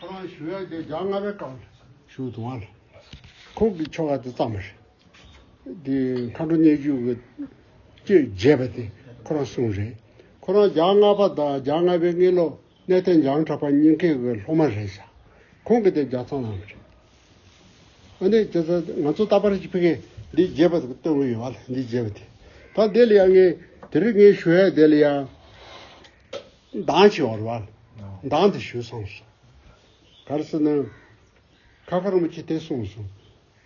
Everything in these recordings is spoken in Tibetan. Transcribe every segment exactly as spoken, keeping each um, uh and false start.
ཁོ་རང་ཞུ་ཡག་དེ་བརྒྱ་ལྔ་པའི་སྐབས་ཞུ་དུང་བ་ལ། ཁོང་གི་ཆོ་ག་དེ་བརྩམས་པ་རེད། དེ་མཁའ་འགྲོ་སྙན་བརྒྱུད་ཀྱི་གཅོད་བརྒྱབ་པ་དེ་ཁོ་རང་གསུངས་རེད། ཁོ་རང་བརྒྱ་ལྔ་པ་དང་བརྒྱ་ལྔ་པའི་དངུལ་ལོ་གནས་བརྟན་འཇམ་དབྱངས་གྲགས་པ་གཉིས་ཀའི་གི་སློབ་མ་རེད་ཤག་ཁོང་གིས་དེ་ལྗགས་རྩོམ་གནང་བ་རེད། ཨ་ནི་ཁྱེད་ཚོ་ང་ཚོ་རྟག་པར་གྱི་ཕ་གིར་འདི་བརྒྱབ་པ་དེ་སྟོན་གྱི་ཡོད་བ་ལ། འདི་བརྒྱབ་པ་དེ། ད་དེ་ལ་ཡང་ངས་དེ་རིང་ངས་ཞུ་ཡག་དེ་ལ་ཡང་འདང་ཆེ་བ་རེད་བ། འདང་དེ་ཞུས་སོང་། ག་རེ་ཟེར་ན། ཁ་ཁ་རིན་པོ་ཆེས་དེ་གསུངས་སོང་།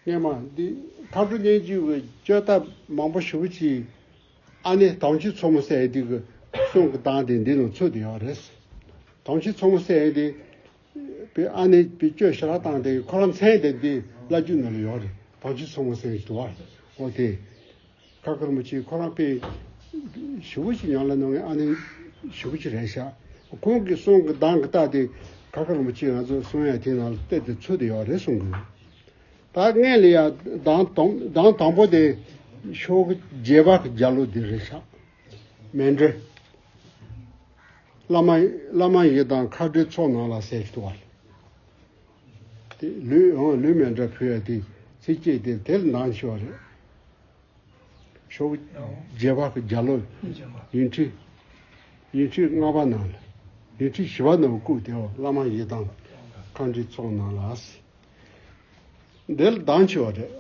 སྔས་མ་འདི་མཁའ་འགྲོ་སྙན་བརྒྱུད་ཀྱི་བཅོས་ཐབས་མང་པོ་ཞེ་པོ་ཅིག་ཨ་ནེ་དྭངས་བཅུད་མཚོ་མོ་ཟེར་ཡག་དེ་གི་གསུང་གི་གདངས་དེ་འདི་ནང་ཚུད་དེ་ཡོད་རེད། དྭངས་བཅུད་མཚོ་མོ་ཟེར་ཡག་དེ་པའི་ཨ་ནེ་པའི་བཅོས་ཞེ་དྲག་བཏང་སྟེ་ཁོ་རང་མཚན་དེ་འདི་བླ་བརྒྱུད་ནང་ལ་ཡོད་རེད། དྭངས་བཅུད་མཚོ་མོ་ཟེར་ཡག་དེ་བ། འོ་དེ། ཁ་ཁ་རིན་པོ་ཆེ་ཁོ་རང་དཔེ་ཞེ་པོ་ཅིག་ཉམས་ལེན་གནང་མཁན་ཨ་ནེ་ཞེ་པོ་ཅིག་རེད་ཤག་ཁོང་གི་གསུང་གི་གདངས་ཀྱི་རྟགས་དེ་ཁ་ཁ་རིན་པོ་ཆེ་ང་ཚོ་གསུང་ཡག་དེ་ནང་ལ་གཏད་དེ་ཚུད་དེ་ཡོད་རེད་གསུང་གི་འདུག་ད་སྔོན་ལ་ཡང་གདངས་དང་གདངས་དང་པོ་དེ་ཤོག་གུ་བརྒྱད་པ་གི་རྒྱ་ལོ་དེ་རེད་ཤག་མཎྜལ། བླ་མ་བླ་མ་ཡི་དམ་མཁའ་འགྲོའི་ཚོགས་རྣམས་ལ་ཟེར་གྱི་འདུག་བ། དེ་ལུས་འོང་ལུས་མཎྜལ་ཕུལ་ཡག་དེ་ཚིགས་བཅད་དེ་དེ་ལ་གདངས་ཆེ་བ་རེད། ཤོག་བརྒྱད་པ་གི་རྒྱ་ལོ། ཡིག་ཕྲེང་། ཡིག་ཕྲེང་ལྔ་པ་ནང་ལ། ཡིག་ཕྲེང་བཞི་པ་ནང་བཀོད་དེ་འོ་བླ་མ་ཡི་དམ་མཁའ་འགྲོའི་ཚོགས་རྣམས་ལ། འདི་ལ་གདངས་ཆེ་བ་རེད།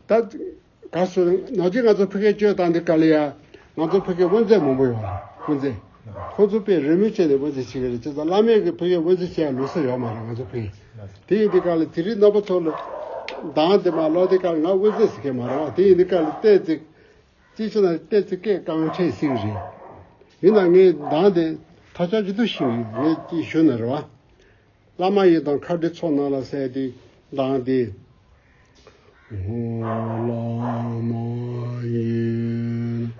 ད་ག་སོ་ནང་ཆེན་ང་ཚོ་ཕ་གིར་བཅོས་བཏང་དེ་ག་ལ་ཡ། ང་ཚོ་ཕ་གིར་དབུ་མཛད་མང་པོ་ཡོད་རེད། དབུ་མཛད། ཁོ་ཚོ་དཔེ་རི་མོ་བྱས་ནས་དབུ་མཛད་བྱེད་ཀྱི་རེད། བྱས་ཙང་བླ་མས་ཀྱི་ཕ་གིར་དབུ་མཛད་བྱེད་ཡག་ལུགས་སྲོལ་ཡོད་མ་རེད་ང་ཚོ་ཕ་གིར། དེ་ཡིན་དུས་སྐབས་ལ་དེ་རིང་རྣམ་པ་ཚོ་ལ་གདངས་དེ་མ་ཀློག་དུས་སྐབས་ལ་ང་དབུ་མཛད་ཟེར་གྱི་མ་རེད་བ། དེ་ཡིན་དུས་སྐབས་ལ་བལྟས་ཚེ། ཅིའི་ཕྱིར་ན་བལྟས་ཚེ་སྐད་རྐང་ཕྲད་ཟེར་གྱི་རེད། ཡིན་ན་ངས་གདངས་དེ་ཐག་ཆོད་ཅིག་ཏུ་ཤེས་ཀྱི་ཡོད་ཅེས་ཞུ་ན་རེད་བ། བླ་མ་ཡི་དམ་མཁའ་འགྲོའི་ཚོགས་རྣམས་ལ་ཟེར་དེ་གདངས་དེ། བླ་མ་ཡི།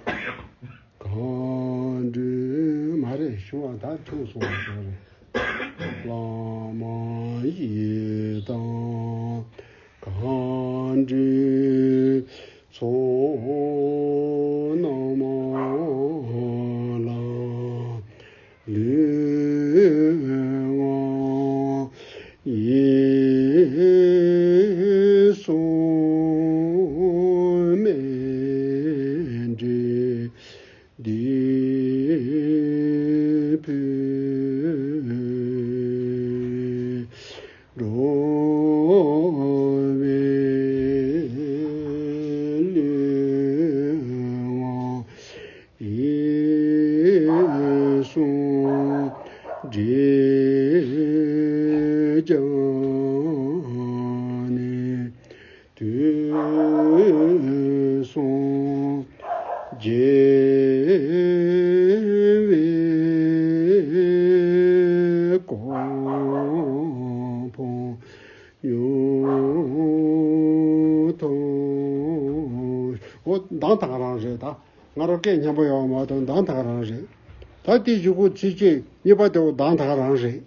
མཁའ་འགྲོའི་མ་རེད་ཞུ་བ་ད་ཐུག་སོང་བ་ཞིག་རེད། བླ་མ་ཡི་དམ་མཁའ་འགྲོའི་ཚོགས་རྣམས་ལ་ལུས་ངག་ཡིད་གསུམ་མཎྜལ་འདི་ཕུལ། འགྲོ་བའི་ལུས་ངག་ཡིད་གསུམ་བསྒྲིལ་བྱས་ནས། དུས་གསུམ་རྒྱལ་བའི་གོ་འཕང་མྱུར་ཐོབ། འོ་གདངས་ད་ག་རང་རེད་ད། ང་རང་སྐད་སྙན་པོ་ཡོད་མ་གཏོགས་གདངས་ད་ག་རང་རེད། ད་དེའི་གཞུག་གུ་ཚིགས་བཅད་གཉིས་པ་དེ་འོ་གདངས་ད་ག་རང་རེད།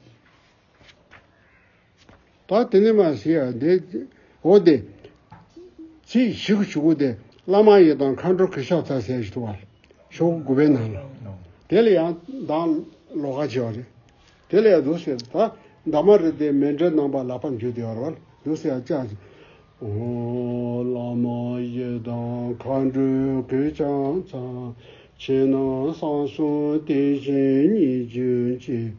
ད་དེ་ནས་མར་ཞུ་ཡག་འདི། འོ་དེ། ཚིག་བཞི་གི་གཞུག་གུ་དེ་བླ་མ་ཡི་དམ་མཁའ་འགྲོ་གུས་ཕྱག་འཚལ་ཟེར་ཞིག་འདུག་བ། ཤོག་གུ་དགུ་པའི་ནང་ལ། དེ་ལ་ཡང་གདངས་ལོགས་ཀ་བྱས་པ་རེད། དེ་ལ་ཡང་འདུག་ཟེར་ད། འདབ་མ་རི་དེ་མཎྜལ་རྣམ་པ་ལག་པར་འཇུ་དེ་ཡོད་རེད་བ། འདུག་ཟེར་ཡང་བཅའ། ཨོཾ་བླ་མ་ཡི་དམ་མཁའ་འགྲོ་གུས་ཕྱག་འཚལ། ཕྱི་ནང་གསང་གསུམ་དེ་བཞིན་ཉིད་གྱུར་ཅིག་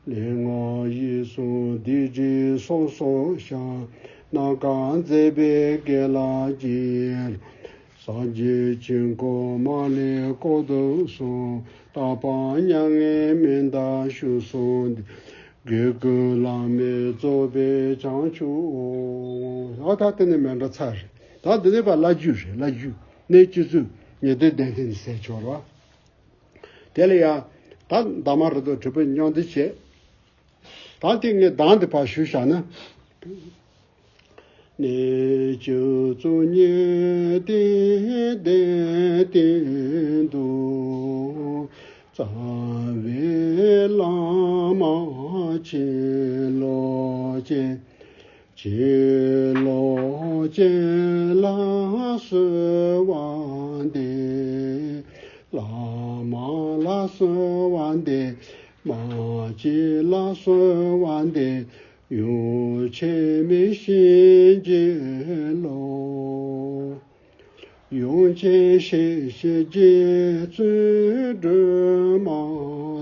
ལུས་ངག་ཡིད་གསུམ་སྡིག་སྒྲིབ་སོ་སོར་བཤགས། ནམ་མཁའ་མཛད་པའི་དགེ་ལེགས་ཀྱི། སངས་རྒྱས་ཆོས་འཁོར་མ་ལུས་བསྐོར་དུ་གསོལ། དག་པ་མྱ་ངན་མི་འདའ་བཞུགས་གསུམ་འདི། གུས་བཀུར་བླ་མེད་རྫོགས་པའི་བྱང་ཆུབ་འོ། ད་དེ་ནས་མཎྜལ་ཚར་རེད། ད་འདི་ནས་ཕར་བླ་བརྒྱུད་རེད། བླ་བརྒྱུད་གནས་སྤྱི་གཙུག་ཉི་ཟླའི་གདན་སྟེང་ཟེར་ཆོག་རེད་བ། དེ་ལ་ཡང་ད་འདབ་མ་རི་དང་དྲིལ་བུ་མཉམ་འདི་བྱས། ད་དེ་ངས་གདངས་འདི་ཕར་ཞུས་བཞག་ན། གནས་སྤྱི་གཙུག་ཉི་ཟླའི་གདན་སྟེང་དུ། རྩ་བའི་བླ་མ་ཕྱི་ལོགས་སྤྱན། ཕྱི་ལོགས་སྤྱན་ལ་གསོལ་བ་འདེབས། བླ་མ་ལ་གསོལ་བ་འདེབས། མ་སྐྱེས་ལ་གསོལ་བ་འདེབས། ཡུམ་ཆེན་མི་བཞིན་གྱི་བློ། ཡུམ་ཆེན་ཞེས་བྱའི་རྗེ་བཙུན་སྒྲོལ་མ་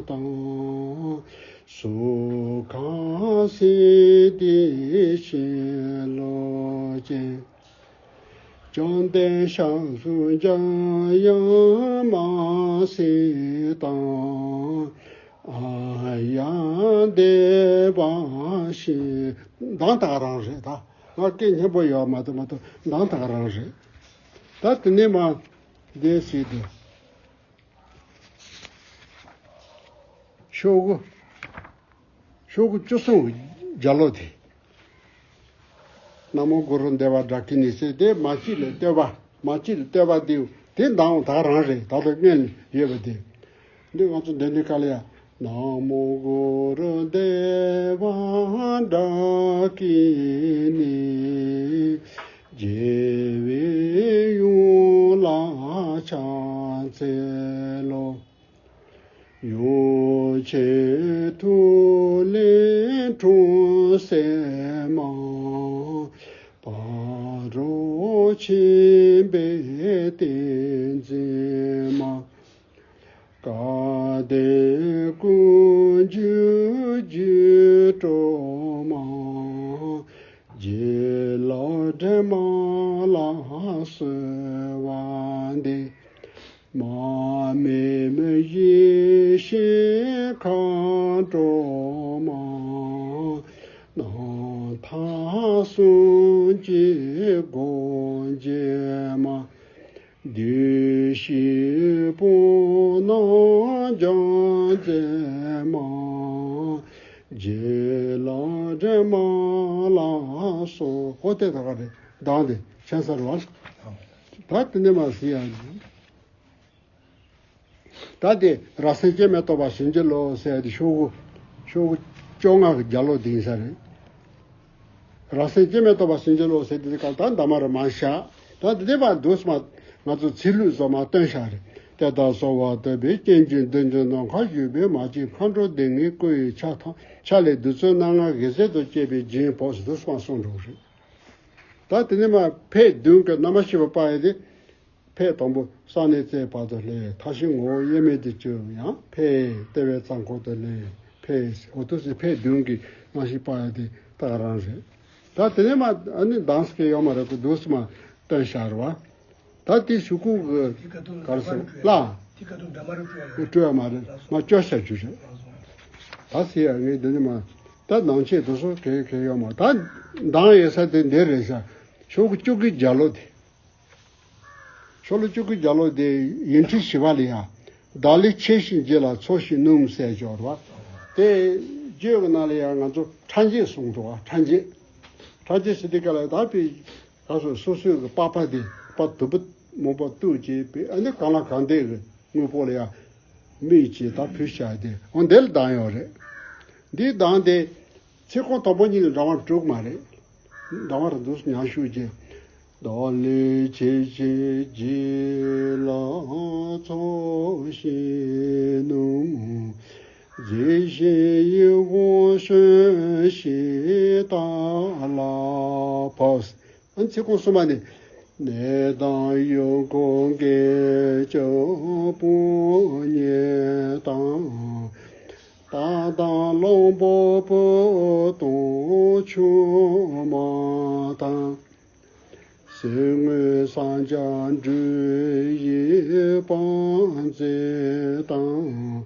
དང་། སུ་ཁ་སིདྡྷི་ཤེས་རབ་ཅན། བཅོམ་ལྡན་ཞབས་སུ་འཇམ་དབྱངས་དམར་སེར་དང་། ཨཱརྱ་དེ་བ་ཞེས། གདངས་དེ་ག་རང་རེད་ད། ང་སྐད་སྙན་པོ་ཡོད་མ་གཏོགས་མ་གཏོགས་གདངས་དེ་ག་རང་རེད། ད་དེ་ནས་མར་འདི་ཟེར་ཏེ། ཤོག་གུ། ཤོག་གུ་བཅུ་གསུམ་གྱི་རྒྱ་ལོ་དེ། ན་མོ་གུ་རུ་དེ་བ་ཌཱ་ཀི་ཎི་ཟེར་དེ་མ་སྐྱེས་ལ་བསྟོད་པ། མ་སྐྱེས་ལ་བསྟོད་པ་དེ། དེ་གདངས་དེ་ག་རང་རེད། ད་ལྟ་སྔོན་ལ་ཡོད་པ་དེ། འདི་ང་ཚོ་འདོན་དུས་སྐབས་ལ་ཡ། ན་མོ་གུ་རུ་དེ་བ་ཌཱ་ཀི་ཎི། རྒྱལ་བའི་ཡུམ་ལ་ཕྱག་འཚལ་ལོ། ཡུམ་ཆེན་ཐུགས་ལས་འཁྲུངས་སད་མ། ཕ་རོལ་ཕྱིན་པའི་ཏིང་འཛིན་མ། སྐལ་ལྡན་ཀུན་འབྱུང་སྒྱུ་འཕྲུལ་མ། བྱིན་རླབས་སྒྲོན་མ་ལ་གསོལ་བ་འདེབས། མར་མེ་མི་བཞི་ཤེས་མཁའ་འགྲོ་མ། རྣམ་ཐར་གསུམ་གྱི་སྒོ་འབྱེད་མ། བདུད་བཞིའི་དཔུང་རྣམས་སྦྱངས་མཛད་མ། བྱིན་རླབས་སྒྲོན་མ་ལ་གསོལ། ཧོ་དེ་ད་ག་རེད། གདངས་དེ་ཁྱད་མཚར་བ། ད་དེ་ནས་མར་ཟེར་ཡ། ད་དེ་རབ་གསལ་སྐྱེ་མེད་རྟོགས་པ་བྱིན་གྱིས་རློབས་ཟེར་ཡ་དེ་ཤོག་གུ། ཤོག་གུ་བཅོ་ལྔ་གི་རྒྱ་ལོ་དེ་ཡིན་ས་རེད། རབ་གསལ་སྐྱེ་མེད་རྟོགས་པ་བྱིན་གྱིས་རློབས་ཟེར་དེ་ག་ད་འདབ་མ་རེ་མར་བཞག་ད་དེ་ནས་མར་འདུག་སེ་མར་ང་ཚོ་ཚིག་ལྷུག་བཟོ་མར་བཏོན་བཞག་རེད། དེ་ལྟར་གསོལ་བ་བཏབ་པས་སྐྱེ་འཇིག་འདུལ་འཇིག་ནམ་མཁའ་བཞུགས་པའི་མ་སྐྱེས་མཁའ་འགྲོ་སྡེ་ལྔའི་སྐུ་ཡི་ཕྱག་ཐམས་ཅད་ལས་བདུད་རྩི་སྣ་ལྔ་འོད་ཟེར་དུ་བསྐྱེད་པའི་སྦྱིན་ཕོབ་ཟེར་འདུག་སེ་མར་གསུངས་འགྲོ་གི་རེད། ད་དེ་ནས་མར་ཕཊ་བདུན་གྱི་རྣམ་པར་ཤེས་པ་སྤར་ཡ་དེ། ཕཊ་དང་པོ་གསང་གནས་རྩེའི་བར་དུ་ལྷོད། མཐའ་བཞི་ངོ་བོ་དབྱེར་མེད་དུ་གྱུར། ཡང་ཕཊ་ལྟེ་བའི་རྩ་འཁོར་དུ་ལྷོད། ཕཊ་འོ་ཐུག་སེ་ཕཊ་བདུན་གྱི་རྣམ་ཤེས་སྤར་ཡ་དེ་ད་ག་རང་རེད། ད་དེ་ནས་མར་ཨ་ནི་གདངས་སྐད་ཡོད་མ་རེད། ཁོ་འདུག་སེ་མར་བཏོན་བཞག་རེད་བ། ད་དེ་གཞུག་གུ་གི་ག་རེ་ཟེར་ལ། དེ་ག་དུས་འདབ་མ་རུ་སྤྲོ་ཡ་སྤྲོ་ཡ་མ་རེད། མར་བཅོ་བཞག་རྒྱུ་རེད། ད་ཟེར་ཡ་ངས་འདི་ནས་མར་ད་ནང་ཆེད་དུ་སོ་གལ་གལ་ཡོད་མ་རེད། ད་གདངས་ཡོད་ས་དེ་འདི་རེད་ཤག་ཤོག་གུ་བཅུ་དགུའི་རྒྱ་ལོ་དེ། ཤོ་ལོ་ཀ་ཀའི་རྒྱ་ལོ་དེ་ཡིག་འབྲུ་བཞི་པ་ལ་ཡ། བདག་ལུས་ཆེས་ཤིང་རྗེ་ལ་འཚོ་ཞིང་སྣུམ་ཟེར་ཅིག་ཡོད་རེད་བ། དེ་བརྗོད་ཀྱི་ནང་ལ་ཡ་ང་ཚོ་ཕྲ་རྒྱས་གསུངས་འདུག་བ། ཕྲ་རྒྱས། ཕྲ་རྒྱས་ཟེར་དུས་སྐབས་ལ་ད་དཔེ་ག་སོ་སོ་སོའི་གི་པགས་པ་དེ་པ་དུམ་བུ་མང་པོ་གཏུབས་བྱས་པའི་ཨ་ནི་གང་ལ་གང་འདོད་ཀྱི་དངོས་པོ་ལ་ཡ་མིག་ཅིག་ད་ཕུལ་བྱ་དེ་འོ་འདི་ལ་གདངས་ཡོད་རེད། འདིའི་གདངས་དེ་ཚིག་རྐང་དང་པོ་གཉིས་ལ་འདྲ་བ་འགྲོ་གི་མ་རེད། ཟླ་བར་འདུག་ཉམས་ཞུགས་ཀྱི། བདག་ལུས་ཆེས་ཤིང་རྗེ་ལ་འཚོ་ཞིང་སྣུམ། མཛེས་ཤིང་ཡིད་འོང་གསོན་ཞིང་རྟ་ལ་བབས། ཨ་ཚིག་རྐང་གསུམ་པ་ནི། ནད་དང་ཡུལ་འཁོར་འགལ་རྐྱེན་སྤོང་ཉེན་དང་། རྟ་དང་གླང་པོ་བུ་དང་ཆུང་མ་དང་། གསེར་དངུལ་ཟངས་ལྕགས་འབྲུ་བཞི་བང་མཛོད་དང་།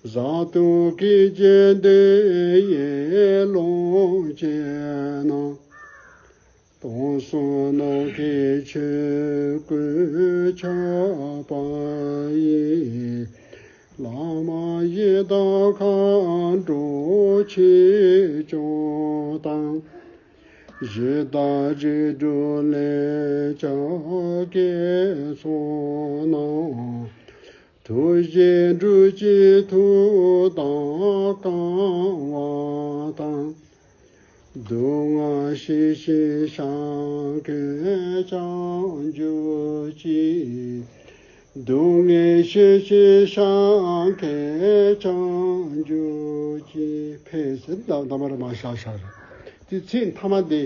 བཟའ་བཏུང་གོས་ཆེན་འདོད་ཡོན་ལོངས་སྤྱོད་རྣམས། དུང་གསུམ་ནམ་མཁའི་ཆོས་སྐུར་ཁྱབ་པ་ཡི། བླ་མ་ཡི་དམ་མཁའ་འགྲོ་ཆོས་སྐྱོང་དང་། གཞི་བདག་རིགས་དྲུག་ལས་སྐྱབས་དགེ་ཚོགས་རྣམས། ཐུགས་རྗེས་འགྲོ་ཀུན་ཐུགས་དམ་བསྐང་བ་དང་། སྡུག་བསྔལ་ཞི་ཞིང་བྱང་ཆུབ་ཀྱི། སྡུག་བསྔལ་ཞི་ཞིང་བྱང་ཆུབ་ཀྱི། འཇུག་ཅིང་འཕེལ་ཟེར་ད་འདབ་མ་རེ་མ་བཞག་བཞག་རེད། དེ་ཚིག་མཐའ་མ་དེ་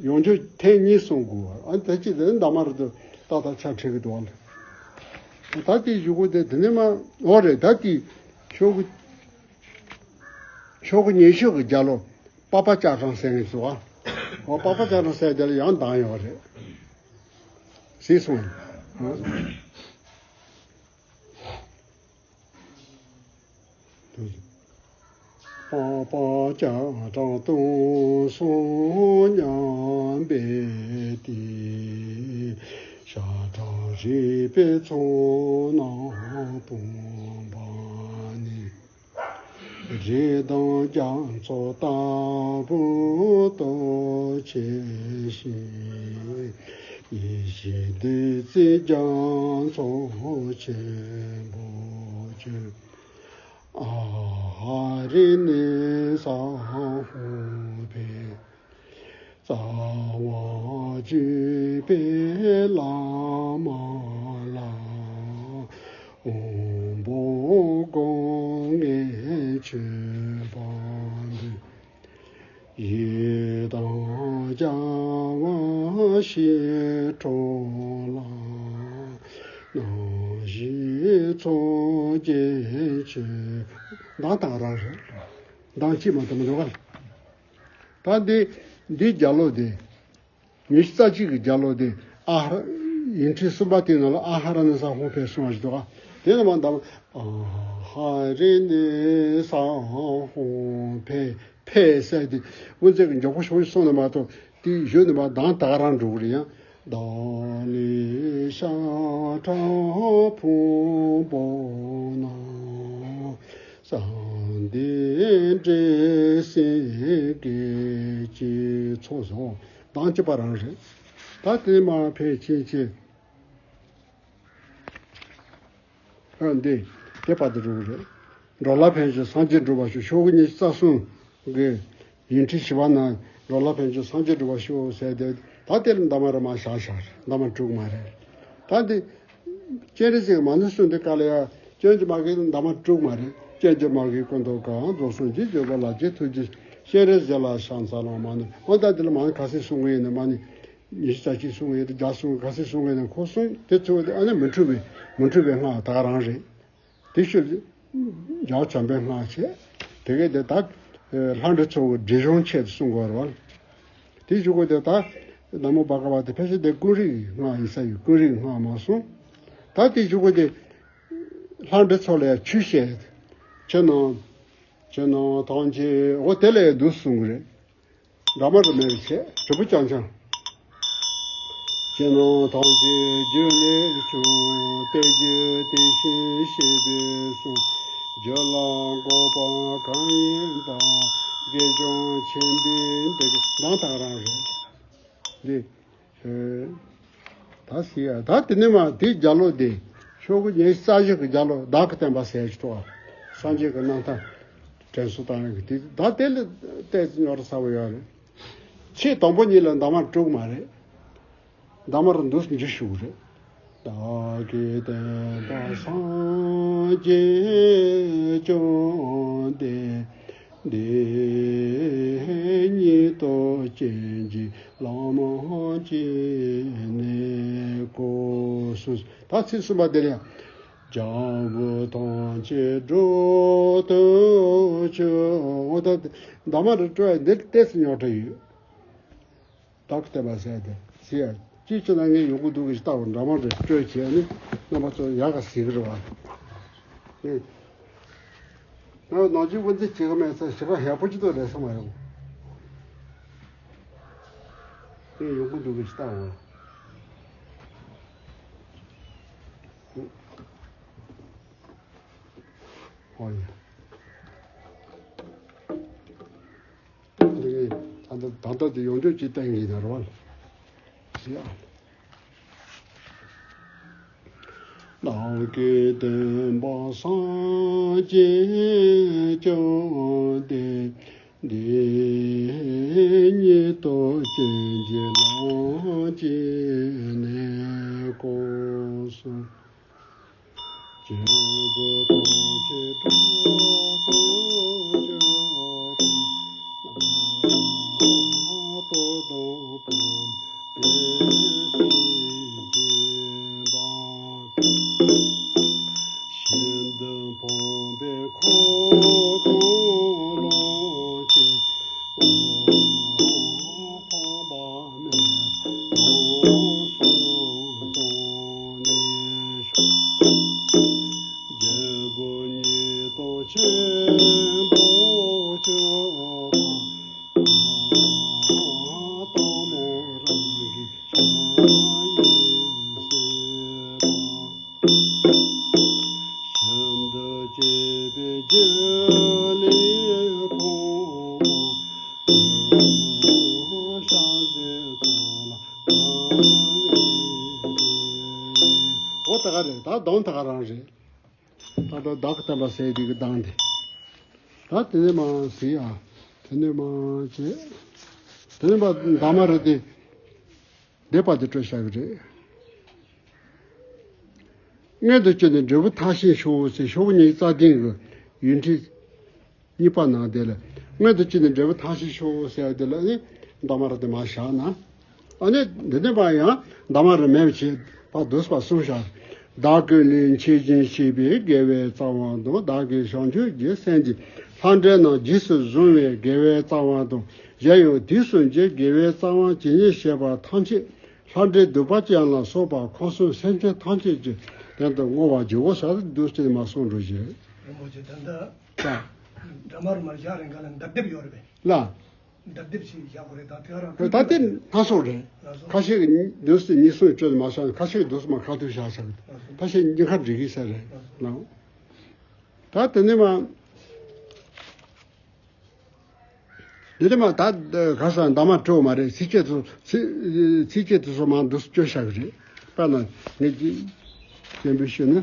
ཡོང་རྒྱུ་ཐེངས་གཉིས་གསུང་དགོས་པ། ཨ་ད་ཅི་དེ་འདབ་མ་རེ་དུ་ཏག་ཏག་ཆ་ཁྲིག་གི་འདུག་ཨ། ད་དེ་གཞུག་གུ་དེ་དེ་ནས་མ་འོ་རེད། ད་དེ་ཤོག་གུ་ཤོག་གུ་ཉི་ཤུ་གི་རྒྱབ་ལོགས་པ་པ་ལྕགས་སྲང་ཟེར་མཁན་འདུག་ཨ། འོ་པ་པ་ལྕགས་སྲང་ཟེར་དེ་ལ་ཡང་གདངས་ཡོད་རེད། གཟིགས་སོང་ཨ། པ་པ་ལྕགས་སྲང་སྟོང་གསུམ་མཉམ་པའི་སྟེང་། ཞབས་དྲུང་རིག་པའི་ཚོགས་རྣམས་སྤུངས་པ་ནི། རི་དྭགས་རྒྱ་མཚོ་ལྟ་བུར་སྟོབས་ཆེ་ཞིང་། ཡེ་ཤེས་བདུད་རྩིའི་རྒྱ་མཚོ་ཆེན་པོ་ཆེ། ཨ་ཧ་རི་ནི་ས་ཧོ་ཕེ། རྩ་བ་བརྒྱུད་པའི་བླ་མ་ལ། དབང་པོ་སྒོ་ལྔའི་མཆོད་པ་འབུལ། ཡི་དམ་རྒྱལ་བ་ཞི་ཁྲོ་ལ། རྣམ་བཞི་མཚོ་སྐྱེས་མཆོད། གདངས་དེ་ག་རང་རེད། གདངས་གཅིག་མ་གཏོགས་མི་འདུག་ག། ད་འདི་འདི་རྒྱབ་ལོགས་དེ། ཉི་ཤུ་རྩ་གཅིག་གི་རྒྱབ་ལོགས་དེ་ཨ་ཧ་ར། ཡིག་ཕྲེང་གསུམ་པ་དེའི་ནང་ལ་ཨ་ཧ་ར་ནི་ས་ཧོ་ཕེ་གསུངས་པ་ཞིག་འདུག་ག། དེ་ལ་མ་འདམ། ཨ་ཧ་རི་ནི་ས་ཧོ་ཕེ། ཕེ་ཟེར་དེ་དབུ་མཛད་ཀྱི་མགྱོགས་པོ་ཞོག་ཞིག་གསུངས་ནས་མ་གཏོགས་དེ་གཞུག་ནས་མ་གདངས་དེ་ག་རང་འགྲོ་གི་རེད། ཡང་། བདག་ནི་ཤ་ཁྲག་ཕུང་པོ་རྣམས། བསམ་གཏན་འདྲེ་སྲིན་བགེགས་ཀྱི་ཚོགས་སོ། གདངས་གཅིག་པ་རང་རེད། ད་དེ་མ་ཕལ་ཆེར་ཆེ། ཨ་འདི་དེ་བར་དུ་འགྲོ་གི་རེད། འགྲོ་ལ་ཕན་ཕྱིར་སངས་རྒྱས་འགྲུབ་པར་ཤོག། ཤོག་གུ་ཉི་ཤུ་རྩ་གསུམ་གི་ཡིག་ཕྲེང་བཞི་པ་ན་འགྲོ་ལ་ཕན་ཕྱིར་སངས་རྒྱས་འགྲུབ་པར་ཤོག་ཟེར་ཏེ། ད་དེ་ལ་འདབ་མ་རེ་མ་བཞག་བཞག་རེད། འདབ་མ་དྲུག་མ་རེད། ད་འདི་སྤྱན་རས་གཟིགས་མ་ཎི་གསུངས་དུས་སྐབས་ལ་ཡང་སྤྱན་རས་མ་གི་འདབ་མ་དྲུག་མ་རེད། སྤྱན་རས་མ་གི་སྐུ་མདོག་དཀར་རྫོགས་སངས་རྒྱས་བརྗོད་པ་ལ་རྗེ་ཐུགས་རྗེ་སྤྱན་རས་གཟིགས་ལ་ཕྱག་འཚལ་ལོ། མ་ཎི། འོ་ད་འདི་ལ་མ་ཎི་ག་ཚོད་གསུང་གི་ཡོད་ན། མ་ཎི་ཉི་ཤུ་རྩ་གཅིག་གསུང་གི་ཡོད་དེ། བརྒྱ་གསུང་གི་ག་ཚོད་གསུང་གི་ཡོད་ན། ཁོ་གསུང་དེ་ཚོ་དེ་ཨ་ནི་མི་འཁྲུགས་པའི་མི་འཁྲུགས་པའི་སྔགས་དེ་ག་རང་རེད། དེ་ཤུལ་རྒྱལ་བ་བྱམས་པའི་སྔགས་བྱས། དེ་གས་དེ་ད་ལྷ་འདྲེ་ཚོགས་ཀྱི་སྒྲིབ་སྦྱོང་ཆེད་དུ་གསུང་དགོས་རེད་བ། དེ་གཞུག་གུ་དེ་ད་ན་མོ་བྷ་ག་ཝ་ཏི། ཕལ་ཆེར་དེ་ཀུན་རིག་སྔགས་ཡིན་ས་ཡོད། ཀུན་རིག་སྔགས་མ་གསུངས། ད་དེ་གཞུག་གུ་དེ་ལྷ་འདྲེ་ཚོགས་ལ་ཡང་ཆུ་བཤལ། ཕྱི་ནང་ཕྱི་ནང་ཐམས་ཅད། འོ་དེ་ལ་ཡང་འདུག་གསུང་གི་རེད། འདབ་མ་རེ་མེད་པ་བྱས། དྲིལ་བུ་རྐྱང་རྐྱང་། ཕྱི་ནང་ཐམས་ཅད་རྒྱུད་ལས་བྱུང་། དེ་རྒྱུད་དེ་བཞིན་གཤེགས་པའི་གསུང་། རྒྱུད་ལ་འགོག་པ་གང་ཡིན་པ། དགེ་སྦྱོང་ཆེན་པོས་འདི་སྐད། གདངས་དེ་ག་རང་རེད། འདི་ཨེ། ད་ཟེར་ཡ། ད་དེ་ནས་མ་དེའི་རྒྱབ་ལོགས་དེ། ཤོག་གུ་ཉི་ཤུ་རྩ་བཞི་གི་རྒྱབ་ལོགས་བདག་གི་བསྟན་པ་ཟེར་ཞིག་འདུག་ག། སངས་རྒྱས་ཀྱི་རྣམ་ཐར་དྲན་གསོ་བཏང་ཡག་གི་དེ། ད་དེ་ལ་ཏོག་ཙམ་རྙོག་དྲ་ཚ་པོ་ཡོད་རེད། ཚིག་དང་པོ་གཉིས་ལ་འདབ་མ་དྲུག་མ་རེད། འདབ་མ་རེ་འདུག་སེ་འཇུ་ཞུ་གི་རེད། བདག་གི་བསྟན་པ་སངས་རྒྱས་བཅོམ་ལྡན་འདས། ཉིད་དུ་སྤྱན་གྱིས་བླ་མ་མཁྱེན་ནས་གོ་གསུངས། ད་ཚིག་གསུམ་པ་དེ་ལ་ཡང་། རྒྱལ་བུ་ཐམས་ཅད་སྒྲོལ་དུ་གྱུར། འོ་ད་འདབ་མ་རེ་སྤྲོད་ཡ་འདིར་ཏོག་ཙམ་རྙོག་དྲ་ཡོད། བདག་གི་བསྟན་པ་ཟེར་ཏེ་ཟེར་ཡ། ཅིའི་ཕྱིར་ན་ངས་ཡོང་གི་འདུག་གི་ཞིག་ལྟ་བུ་འདབ་མ་རེ་སྤྲོད་བྱས་ནས་རྣམ་པ་ཚོ་ཡག་ག་ཟེར་གི་རེད་བ། ཨེ། ང་ནང་ཆོས་དབུ་འཛིན་བྱེད་གི་མེད་ཚེ་ཞེ་དྲག་ཧས་པོ་ཅིག་ཏུ་རེད་བསམ་པ་ཡོང་། ངས་ཡོང་གི་འདུག་གི་ཞིག་ལྟ་བུ། ཨོ་ཡ། འདི་ད་ལྟ་ད་ལྟ་དེ་ཡོང་འདོད་ཀྱི་སྟེང་ཡིན་ན་རོ། ཡ། བདག་གི་བསྟན་པ་སངས་རྒྱས་བཅོམ་ལྡན་འདས། ཉིད་དུ་སྤྱན་གྱིས་བླ་མ་མཁྱེན་ནས་གོ་གསུངས། སྐྱེས་བུ་ཐམས་ཅད་སྒྲོལ་དུ་ ད་ག་རང་རེད། ད་ལྟ་བདག་གི་བསྟན་པ་ཟེར་དེ་གི་གདངས་དེ། ད་དེ་ནས་མ་ཟེར་ཡ། དེ་ནས་མ་བྱས། དེ་ནས་མ་འདབ་མ་རེད་དེ། བཟླས་པ་དེ་སྤྲོད་བཞག་གི་རེད། མངལ་དུ་བཅུག་ནས་འབྲས་བུ་ཐ་ཤལ་ཤོག་ཟེར། ཤོག་བུ་ཉི་ཤུ་རྩ་བདུན་གྱི་ཡིག་འབྲུ་གཉིས་པ་ནང་དེ་ལ། མངལ་དུ་བཅུག་ནས་འབྲས་བུ་ཐ་ཤལ་ཤོག་ཟེར་དེ་ལ་ནི་འདབ་མ་རེད་དེ་མ་བཞག་ན། ཨ་ནི་འདི་ནས་པ་ཡང་འདབ་མ་རེ་མེད་པ་བྱས་པ་བསྡུས་པ་གསུངས་བཞག། བདག་གི་ལུས་མཆོད་ཅིང་བཤགས་པའི་དགེ་བའི་རྩ་བ་དང་། བདག་གིས་བྱང་ཆུབ་ཀྱི་སེམས་ཀྱི་ལྷ་འདྲེ་རྣམས་རྗེས་སུ་བཟུང་བའི་དགེ་བའི་རྩ་བ་དང་། གཞན་ཡང་དུས་གསུམ་གྱི་དགེ་བའི་རྩ་བ་ཇི་སྙེད་བཤད་པ་ཐམས་ཅད་ལྷ་འདྲེ་གདུག་པ་ཅན་ལ་སོགས་པ་འཁོར་གསུམ་སེམས་ཅན་ཐམས་ཅད་ཀྱི་དོན་དུ་བསྔོ་བར་བགྱིའོ་ཟེར་འདུག་ཅེས་མ་གསུངས་འགྲོ་ཞེས། རིན་པོ་ཆེ་ད་ལྟ་ད། འདབ་མ་རུ་མ་བཞག་རེ་འགའ་ལ་འདབ་རྡེབ་ཡོད་རེད་པས། ལ། འདབ་རྡེབ་ཞིག་བཞག་དགོས་རེད་ད་དེ་ག་རང་ད་དེ་སྣ་ཚོགས་རེད། ལགས་སོ། ཁ་ཤས་ཀྱིས་འདུག་སེ་ཉིས་གསུམ་སྤྲོད་མ་བཞག་ཁ་ཤས་ཀྱིས་འདུག་སེ་མ་ཁ་ཐུག་བཞག་བཞག་ལགས་སོ། ཁ་ཤས་ཉིན་ཁ་འགྲིག་གི་ས་རེད། ལགས་སོ། ལགས། ད་དེ་ནས་མ། འདི་ནས་མ་ད་ག་ས་འདབ་མ་སྤྲོད་མ་རེད། ཚིགས་བཅད་དུ་ཚིགས་ཚིགས་བཅད་དུ་སོ་མ་འདུག་སེ་སྤྲོད་བཞག་གི་རེད། དཔེར་ན་ངས་ཅིག་སྤྱན་འབུལ་ཞུས་ན།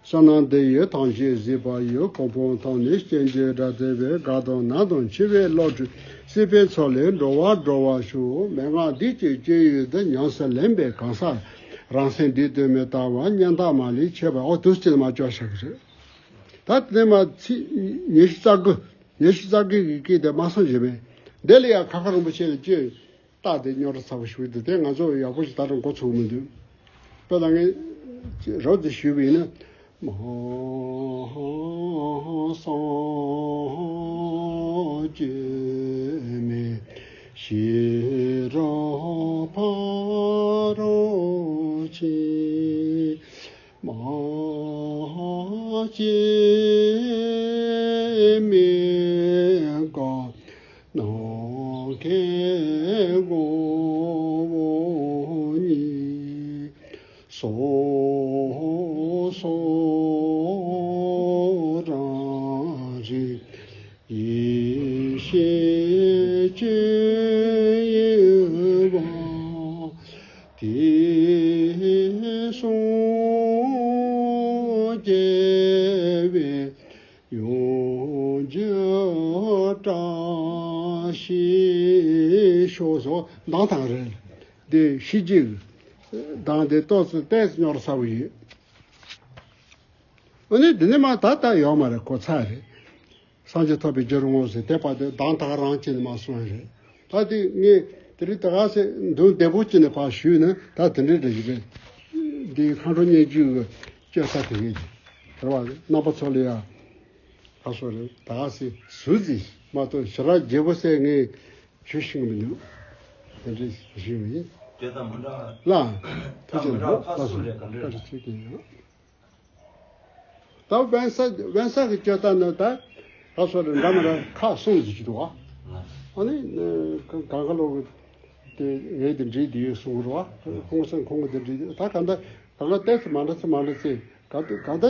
བསོད་ནམས་འདི་ཡིས་ཐམས་ཅད་གཟིགས་པ་ཡི། གོ་འཕང་ཐོབ་ནས་སྐྱེ་མཆེད་དགྲ་སྟོན་པའི། དགའ་དང་ན་དང་འཆི་བའི་བློ་གྲོས། སྲིད་པའི་མཚོ་ལས་འགྲོ་བ་སྒྲོལ་བར་ཤོག་མན་ངག་འདི་ཀྱི་སྤྱོད་ཡུལ་འདི། ཉམས་སུ་ལེན་པའི་གང་ཟག་རང་སེམས་འདི་དོན་མི་ལྟ་བ་གཉེན་དག་མ་ལུས་འཆད་པ། འོ་འདུག་སེ་མ་སྤྲོད་བཞག་གི་རེད། ད་དེ་ནས་མ་ཚིག་ཉི་ཤུ་རྩ་དགུ། ཉི་ཤུ་རྩ་དགུ་གི་སྐད་དེ་མ་སངས་བཞིན་པས། དེ་ལ་ཡང་ཁ་ཁ་རིན་པོ་ཆེ་ལ་བཅོས། རྟགས་དེ་རྙོག་དྲ་ཚ་པོ་ཞིག་འདུག་དེ་ང་ཚོ་ཡག་པོ་ཞིག་ད་དུང་འགོ་ཚུགས་མི་འདུག་དཔེར་ན་ངས་རོབ་ཙམ་ཞུས་པ་ཡིན་ན། མ་སངས་རྒྱས་མེད་ཤེས་རབ་ཕ་རོལ་ཕྱིན། མ་སྐྱེས་མི་དགའ་ནམ་མཁའི་དབང་པོ་ཉིད། སོ་སོ་རང་རིག་ཡེ་ཤེས་སྤྱོད་ཡུལ་བ། དེ་གསུང་སྐྱེ་བའི་ཡོན་གྱི་བཀྲ་ཤིས་ཤོག་ཟེར་གདངས་དེ་རེད། དེ་ཤེས་ཀྱི་གདངས་དེ་ཏོག་ཙམ་ཏོག་ཙམ་རྙོག་དྲ་ཚ་པོ་ཡོད། འོ་ན་འདི་ནས་མ་ད་ལྟ་ཡོད་མ་རེད། གོ་ཚར་རེད། སངས་རྒྱས་ཐོབ་པའི་རྒྱུར་བསྔོ་ཟེར་དེ་བར་དུ་གདངས་ད་ག་རང་བྱས་ནས་མ་གསུངས་རེད། ད་དེ་ངས་དེ་རིང་ད་ག་ཟེ་འདུག་བདེ་པོ་བྱས་ནས་ཕར་ཞུས་ན་ད་དེ་འདྲའི་འདྲ་ཞིག་རེད། འདི་མཁའ་འགྲོ་སྙན་བརྒྱུད་ཀྱི་བཅོས་ས་དེ་ངས་དེ་བ་རྣམ་པ་ཚོ་ལ་ཡང་ཁ་སོ་རེད། ད་ག་ཟེ་ཟུར་ཟིག་མ་གཏོགས་ཞེ་དྲག་རྒྱས་པོ་ཟེར་ངས་ཞུ་ཤེས་ཀྱི་མི་འདུག་དེ་འདྲའི་ཞུས་པ་ཡིན། བཅོས་ས་མི་འདྲ། ལགས། ཐུགས་རྗེ་ཆེ། ལགས་སོ། བཀའ་དྲིན་ཆེ་གི་ཡིན། ད་དབེན་ས་དབེན་ས་གི་བཅོས་ཐབས་ནི་ད་ད་སོ་རེ་འདྲ་མི་འདྲ་ཁག་གསུམ་ཞིག་འདུག་བ། ཨ་ནི་གང་ག་ལོག་གི་དེ་ངས་དེ་འདྲའི་དེ་ཡོད་གསུང་རོགས། ཁོང་ཚོས་ཁོང་གི་དེ་འདྲའི་ད་ག་འདྲ་ག་ག་ཏོག་ཙམ་མ་འདྲ་ཙམ་མ་འདྲ་ཙམ་ག་ག་ད་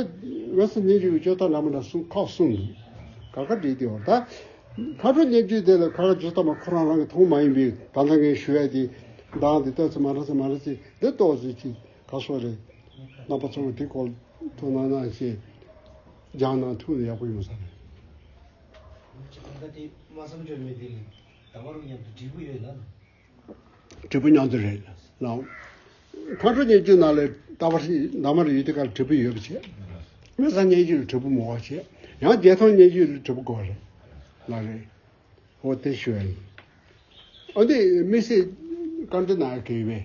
དབེན་ས་སྙན་བརྒྱུད་ཀྱི་བཅོས་ཐབས་འདྲ་མི་འདྲ་གསུམ་ཁག་གསུམ་འདུག་ག་ག་འདྲའི་དེ་བ་ད་མཁའ་འགྲོ་སྙན་བརྒྱུད་དེ་ལ་ཁ་ཁ་བཅོས་ཐབས་མ་ཁོ་རང་རང་གི་མཐོང་མ་ཡིན་པའི་ད་ལྟ་ངས་ཞུ་ཡ་དེ་གདངས་དེ་ཏོག་ཙམ་མ་འདྲ་ཙམ་མ་འདྲ་ཙམ་དེ་ཏོག་ཙམ་ཅིག་ག་སོ་རེད། རྣམ་པ་ཚོ་གིས་དེ་སྐོར་ཐུགས་སྣང་གནང་བྱས་སྦྱང་གནང་ཐུབ་ན་ཡག་པོ་ཡོང་ས་རེད། ད་ལྟ་དེ་མ་བསམ་བརྗོད་མེད་དེ་ལས་ད་བར་མཉམ་དུ་འབྲས་བུ་ཡོད་ལ། འབྲས་བུ་མཉམ་དུ་རེད་ལགས། མཁའ་འགྲོ་སྙན་བརྒྱུད་ནང་ལ་ད་བར་ད་མར་ཡོད་དེ་གར་འབྲས་བུ་ཡོད་པ་བྱས། དབེན་ས་སྙན་བརྒྱུད་ལ་འབྲས་བུ་མེད་པ་བྱས། ཡང་རྒྱལ་ཐང་སྙན་བརྒྱུད་ལ་འབྲས་བུ་དགོས་རེད། ལགས་རེད། འོ་དེ་ཞུ་ཡ་ཡིན། འོ་དེ་དམིགས་བསལ་བཀའ་འདྲི་གནང་གི་ཡོད་པས།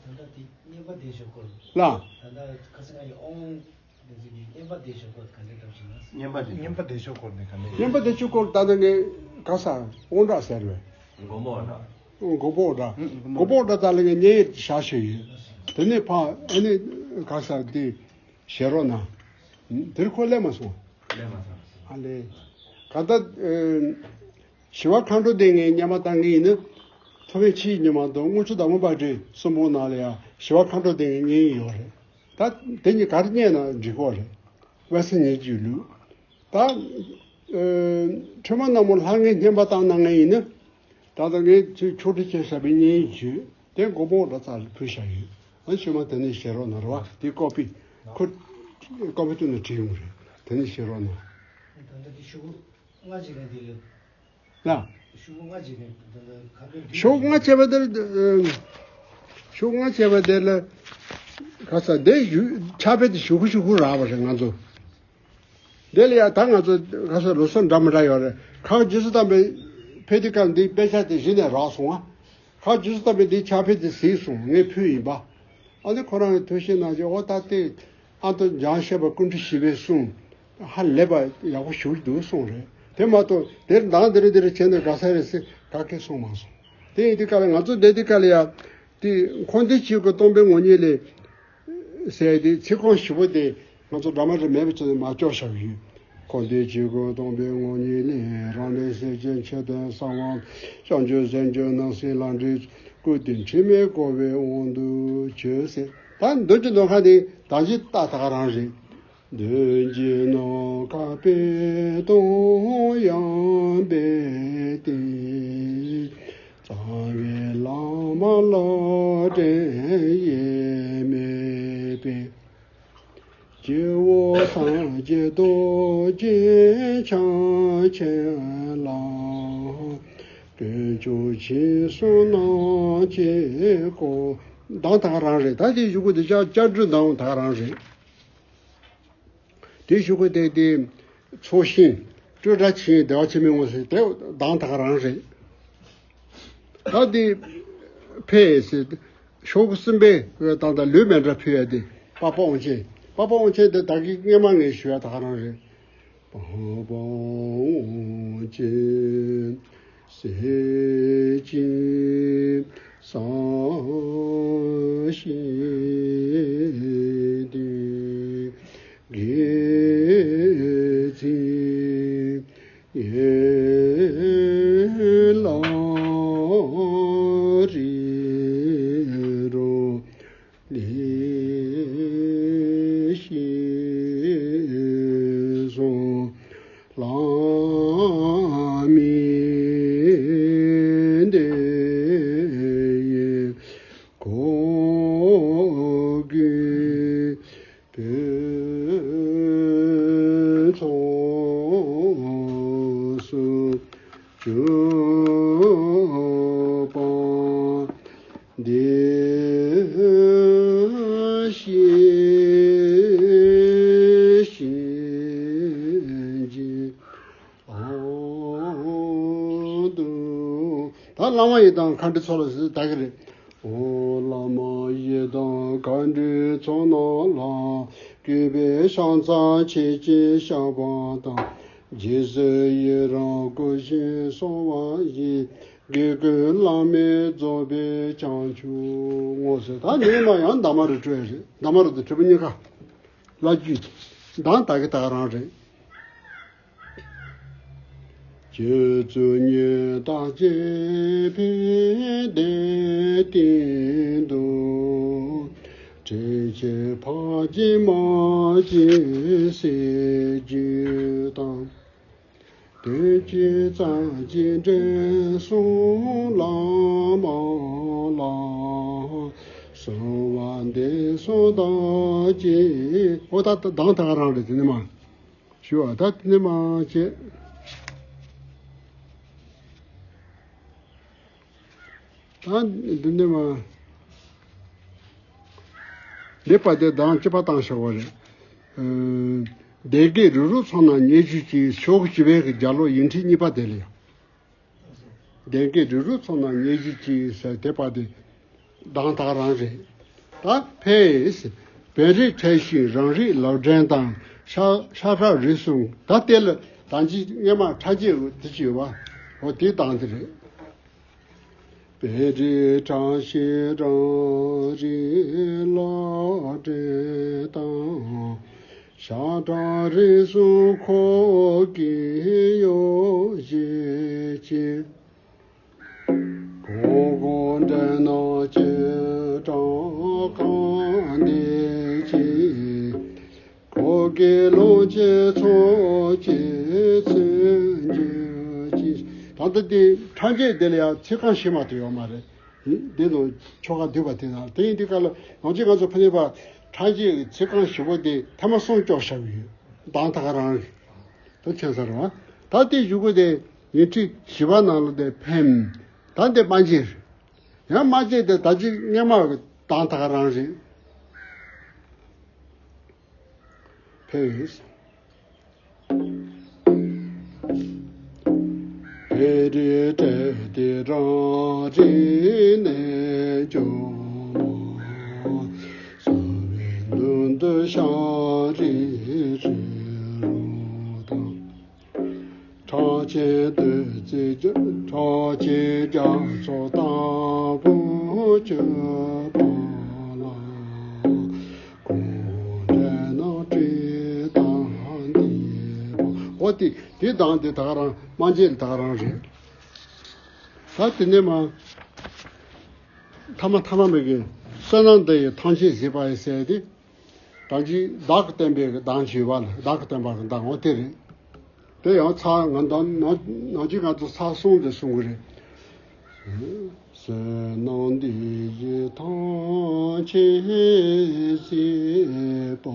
ད་ལྟ་དེ་བསྙེན་པ་བཟླས་བཞག་སྐོར། ལགས། ད་ལྟ་ཁ་སང་ཡི་ཨོང་དེ་ཚོ་གི་བསྙེན་པ་བཟླས་བཞག་སྐོར་ག་འདྲ་འདྲ་ཞིག་ན། བསྙེན་པ་བཟླས། བསྙེན་པ་བཟླས་བཞག་སྐོར་དེ་ག་འདྲ། བསྙེན་པ་བཟླས་བཞག་སྐོར་ད་ལྟ་ངས་ག་ས་དབང་དྲག་ཟེར་བས། མགོན་པོ་འོ་ད། མགོན་པོ་འོ་ད། མགོན་པོ་འོ་ད་ད་ལ་ངས་བསྙེན་ཡིག་བཞག་བཞག་ཡོད། དེ་ནས་ཕ་ཨ་ནི་ག་ས་དེ་བཞེས་རོགས་གནང་། དེར་ཁོ་སླེབས་མ་སོང་། སླེབས་མ་སོང་། ཨ་ལས། ག་ད། ཞི་བ་མཁའ་འགྲོ་དེ་ངས་སྔོན་མ་བཏང་གི་ཡིན་ན། ཐོ་བས་ཕྱིའི་ཉི་མ་དང་དངུལ་ཆུ་ཟླ་བ་པ་དྲིན་གསུམ་པོ་ནང་ལ་ཡང་ཞི་བ་མཁའ་འགྲོ་དེ་ངས་བསྙེན་ཡོད་རེད། ད་དེ་གཉིས་ག་རེ་བསྙེན་ན་འགྲིག་གོ་རེད། དབེན་ས་སྙན་བརྒྱུད་ལུགས། ད་ཁྲོས་མ་ནག་མོ་ལྷ་ལྔའི་བསྙེན་པ་བཏང་གནང་མཁན་ཡིན་ན། ད་ལྟ་ངས་ཚུར་ཆོག་ཁྲིགས་ཆེ་ཟབ་པའི་བསྙེན་ཡིག་བརྗོད་དེ་མགོན་པོ་འོ་ད་རྩ་ལ་ཕུལ་བཞག་ཡོད། ཨ་ཤུལ་མ་དེ་ནས་བཤད་རོགས་གནང་རོགས། དེ་ཀོ་པི་ཁོ་ཀོ་པི་ཏུ་ནས་བྲིས་ཡོང་རེད། དེ་ནས་བཤད་རོགས་གནང་། ད་ལྟ་དེ་ཤོག་བུ་ལྔ་ཅིག་ལ་དེ་ལ། ལ། ཤོག་བུ་ལྔ་ཅིག་ལ་ད་ལྟ་ཁ་པར་ཤོག་བུ་ལྔ་བྱས་པ་དེ་ལ། ཤོག་བུ་ལྔ་བྱས་པ་དེ་ལ། ག་ས་དེ་ཞུ་ཕྱག་དཔེ་དེ་ཞུ་གུ་ཞུ་གུ་རག་པ་རེད་ང་ཚོ། དེ་ལ་ཡང་ད་ང་ཚོ་ག་ས་ལུགས་སྲོལ་འདྲ་མི་འདྲ་ཡོད་རེད། ཁ་རྗེ་བཙུན་དམ་པའི་ཕེབས་དུས་སྐབས་འདི་དཔེ་ཆ་དེ་གཞི་ནས་རག་སོང་ང་། ཁ་རྗེ་བཙུན་དམ་པའི་འདི་ཕྱག་དཔེ་དེ་གཟིགས་སོང་། ངས་ཕུལ་ཡིན་པ། ཨ་ནི་ཁོ་རང་གི་ཐུགས་བཞེད་གནང་རྗེས་ཨོ་ད་ལྟའི་ཨ་མདོ་འཇང་བཤད་པ་ཀུན་འདུས་བཞི་པའི་གསུང་ཧ་ལས་པ་ཡག་པོ་ཞུ་གི་འདུག་གསུངས་རེད། དེ་མ་གཏོགས་དེར་འདང་དེ་རེ་དེ་རེ་བྱས་ནས་དགའ་ས་རེད་ཟེར་ག་གེ་གསུངས་མ་སོང་། དེ་ཡིན་དུས་སྐབས་ལ་ང་ཚོ་བསྡད་དུས་སྐབས་ལ་ཡང་དེ་འཁོར་འདས་ཆོས་ཀྱི་སྟོང་པའི་ངོ་བོ་ཉིད་ལས། ཟེར་ཏེ་ཚིག་རྐང་ཞིབ་པོ་དེ་ང་ཚོ་འདྲ་མ་འདྲ་མེད་པའི་ཆ་ནས་མ་ལྕོགས་བཞག་ཡོད། འཁོར་འདས་ཆོས་ཀྱི་སྟོང་པའི་ངོ་བོ་ཉིད་ལས། རང་ལས་སེམས་ཅན་ཆེ་འབྲིང་གསང་བ། བྱང་ཆུབ་སེམས་མཆོག་སྣང་སྲིད་ལམ་འབྲས། ཀུན་བཏུས་དྲི་མེད་འཁོར་བའི་དབང་དུ་གྱུར་ཟེར། ད་མདུན་གྱི་ནམ་མཁའ་འདི་ད་ཅི་ཏག་ཏག་རང་རེད། མདུན་གྱི་ནམ་མཁའ་དཔེ་དང་ཡངས་པའི་སྟེང་། རྩ་བའི་བླ་མ་ལག་ལེན་དབྱེར་མེད་པའི། སྤྱི་བོ་ཐམས་ཅད་རྡོ་རྗེ་འཆང་ཆེན་ལ། དཀོན་མཆོག་མཆིམས་གསུམ་རྣམས་ཀྱིས་བསྐོར། གདངས་དག་རང་རེད། ད་དེ་གཞུག་གུ་དེ་ལྕགས་ལྕགས་སྦྲུལ་གདངས་དག་རང་རེད། དེ་གཞུག་གུ་དེ་དེ་ཚོགས་ཞིང་སྤྲོས་བྲལ་ཆེན་བདེ་བ་ཆེན་མོའི་ངོས་སུ་དེ་གདངས་དག་རང་རེད། ད་དེ་ཕེབས་ཟེར། ཤོག་གུ་གསུམ་པའི་ད་ལྟ་ལུས་མེད་འདྲ་ཕུལ་ཡ་དེ་པགས་པ་དབང་ཆེན། པགས་པ་དབང་ཆེན་དེ་ད་གིན་སྔས་མ་ངས་ཞུ་ཡ་དག་རང་རེད། པགས་པ་དབང་ཆེན་གསེར་གྱི་ས་གཞི་འདི། དགེ་ཚུལ་ཡན་ལག་རིགས་དྲུག་ལས་གཞན་བཟུང་། ལྷ་མིའི་སྡེ་ཡི་གོ་གི་བོད་ཚོགས་སུ་གྱུར་པ་འདི་ཤེས་བཞིན་གྱི་འོག་ཏུ། ད་བླ་མ་ཡི་དམ་མཁའ་འགྲོའི་ཚོགས་ལ་ཟེར་ད་གི་རེད། འོ་བླ་མ་ཡི་དམ་མཁའ་འགྲོའི་ཚོགས་རྣམས་ལ། གུས་པས་ཕྱག་འཚལ་ཆེད་ཅིང་བཤགས་པ་དང་། རྗེས་སུ་ཡི་རང་བསྐུལ་ཞིང་གསོལ་བ་བཞེས། དགེ་ཀུན་བླ་མེད་རྫོགས་པའི་བྱང་ཆུབ་ངོ་། ཟེར་ད་ཉི་མ་ཡང་འདབ་མ་རུ་སྤྲོས་རེད། འདབ་མ་རུ་དུ་དྲིལ་བུ་གཉིས་ཀ་ལ་རྒྱུད་གདངས་དག་གི་དག་རང་རེད། སྤྱི་གཙུག་ཉི་ཟླ་གཅིག་ཕེབས་བདེ་སྟེང་དུ། དྲིན་ཆེན་ཕ་གི་མ་གི་སྲས་བརྒྱུད་དང་། དོན་གཅིག་རྩ་གཅིག་འབྲེལ་གསུམ་བླ་མ་ལ། གསོལ་བ་འདེབས་སོ་བདག་གིས། ཨོ་ད་གདངས་དག་རང་རེད་དེ་ནི་མ། ཞུ་བ་ད་དེ་ནས་མ་བྱེད། ད་འདི་ནས་མ། འདི་པ་དེ་གདངས་གཅིག་པ་བཏང་བཞག་པ་རེད། ཨ། གདན་བརྒྱད་རིགས་དྲུག་ཚོགས་རྣམས་ཉེར་བཞི་ཅན། ཤོག་གུ་བཞི་པའི་གི་རྒྱ་ལོ་ཡིག་ཕྲེང་གཉིས་པ་དེ་ལ་ཡང་། གདན་བརྒྱད་རིགས་དྲུག་ཚོགས་རྣམས་ཉེར་བཞི་ཅན་ཟེར་དེ་པ་དེ་གདངས་དག་རང་རེད། ད་ཕེབས། བོད་རིགས་ཕྲད་ཞིང་རང་རིགས་ལག་འདྲེན་དང་། ཤ་ཤ་ཁྲག་རིགས་གསུམ། ད་དེ་ལ་ད་ཅི་སྔས་མ་ཕྲ་རྒྱས་དེ་ཅི་ཡོད་པ། འོ་དེ་གདངས་དེ་རེད། བོད་རིགས་ཕྲད་ཞིང་རང་རིགས་ལག་འདྲེན་དང་། ཤ་ཁྲག་རིགས་གསུམ་ཁོག་གི་གཡོ་བྱེད་ཅིང་། གོང་གོང་འདྲེན་ན་ཅི་དྲག་གང་འདི་ཅི། ཁོག་གི་ལོངས་སྤྱོད་ཚོགས་ཀྱི་ཚུལ་འགྱུར་ཅིང་། ད་ལྟ་འདི་ཕྲ་རྒྱས་འདི་ལ་ཡང་ཚིག་རྐང་བཞི་མ་གཏོགས་ཡོད་མ་རེད། འདི་ནང་ཆོ་ག་བསྡུས་པ་དེ་དང་། དེ་ཡིན་དུས་སྐབས་ལ་ཡང་ཅིག་ང་ཚོ་ཕ་ནི་པ་ཕྲ་རྒྱས་ཀྱི་ཚིག་རྐང་བཞི་པོ་དེ་ཐ་མ་གསུམ་སྐྱོར་བཞག་གི་ཡོད། གདངས་ད་ག་རང་རེད། དེ་མཁྱེན་ས་རེད་བ། ད་དེ་གཞུག་གུ་དེ་ཉི་ཁྲི་བཞི་པ་ནང་ལ་དེ་ཕེམ། ད་འདི་སྨྲ་བརྗོད་རེད། ཡང་སྨྲ་བརྗོད་དེ་ད་ཅིག་སྔོན་མ་གི་གདངས་ད་ག་རང་རེད། ཕེབས། ཧེ་རེ་ཏྲེ་ཏེ་རང་རེ་ནས་ཇོ་མོ། སོ་བའི་མདུན་དུ་ཤ་རེ་རེ་རོ་དང་། ཁྲག་ཆེན་བདུད་རྩི་ཁྲག་ཆེན་རྒྱ་མཚོ་ལྟ་བུ་གྱུར་པ་ལ། གུང་བྲན་ནང་བྲིས་དང་འདི་པོ། འོ་དེ་དེ་དང་དེ་ད་ག་རང་སྨྲ་བརྗོད་ད་ག་རང་རེད། ད་དེ་ནས་མ་ཐ་མ་ཐ་མ་མེད་ཀྱི་བསོད་ནམས་འདི་ཡི་ཐམས་ཅད་གཟིགས་པ་ཡི་ཟེར་ཏེ། ད་ཅི་བདག་གི་བསྟན་པའི་གདངས་ཞུས་པ་ལ། བདག་གི་བསྟན་པ་གི་གདངས་འོ་དེ་རེད། དེ་ཡང་ཚར་ང་ད་ནང་ནང་ཅི་ང་ཚོ་ཚར་གསུམ་དེ་གསུང་གི་རེད། བསོད་ནམས་འདི་ཡིས་ཐམས་ཅད་གཟིགས་པ་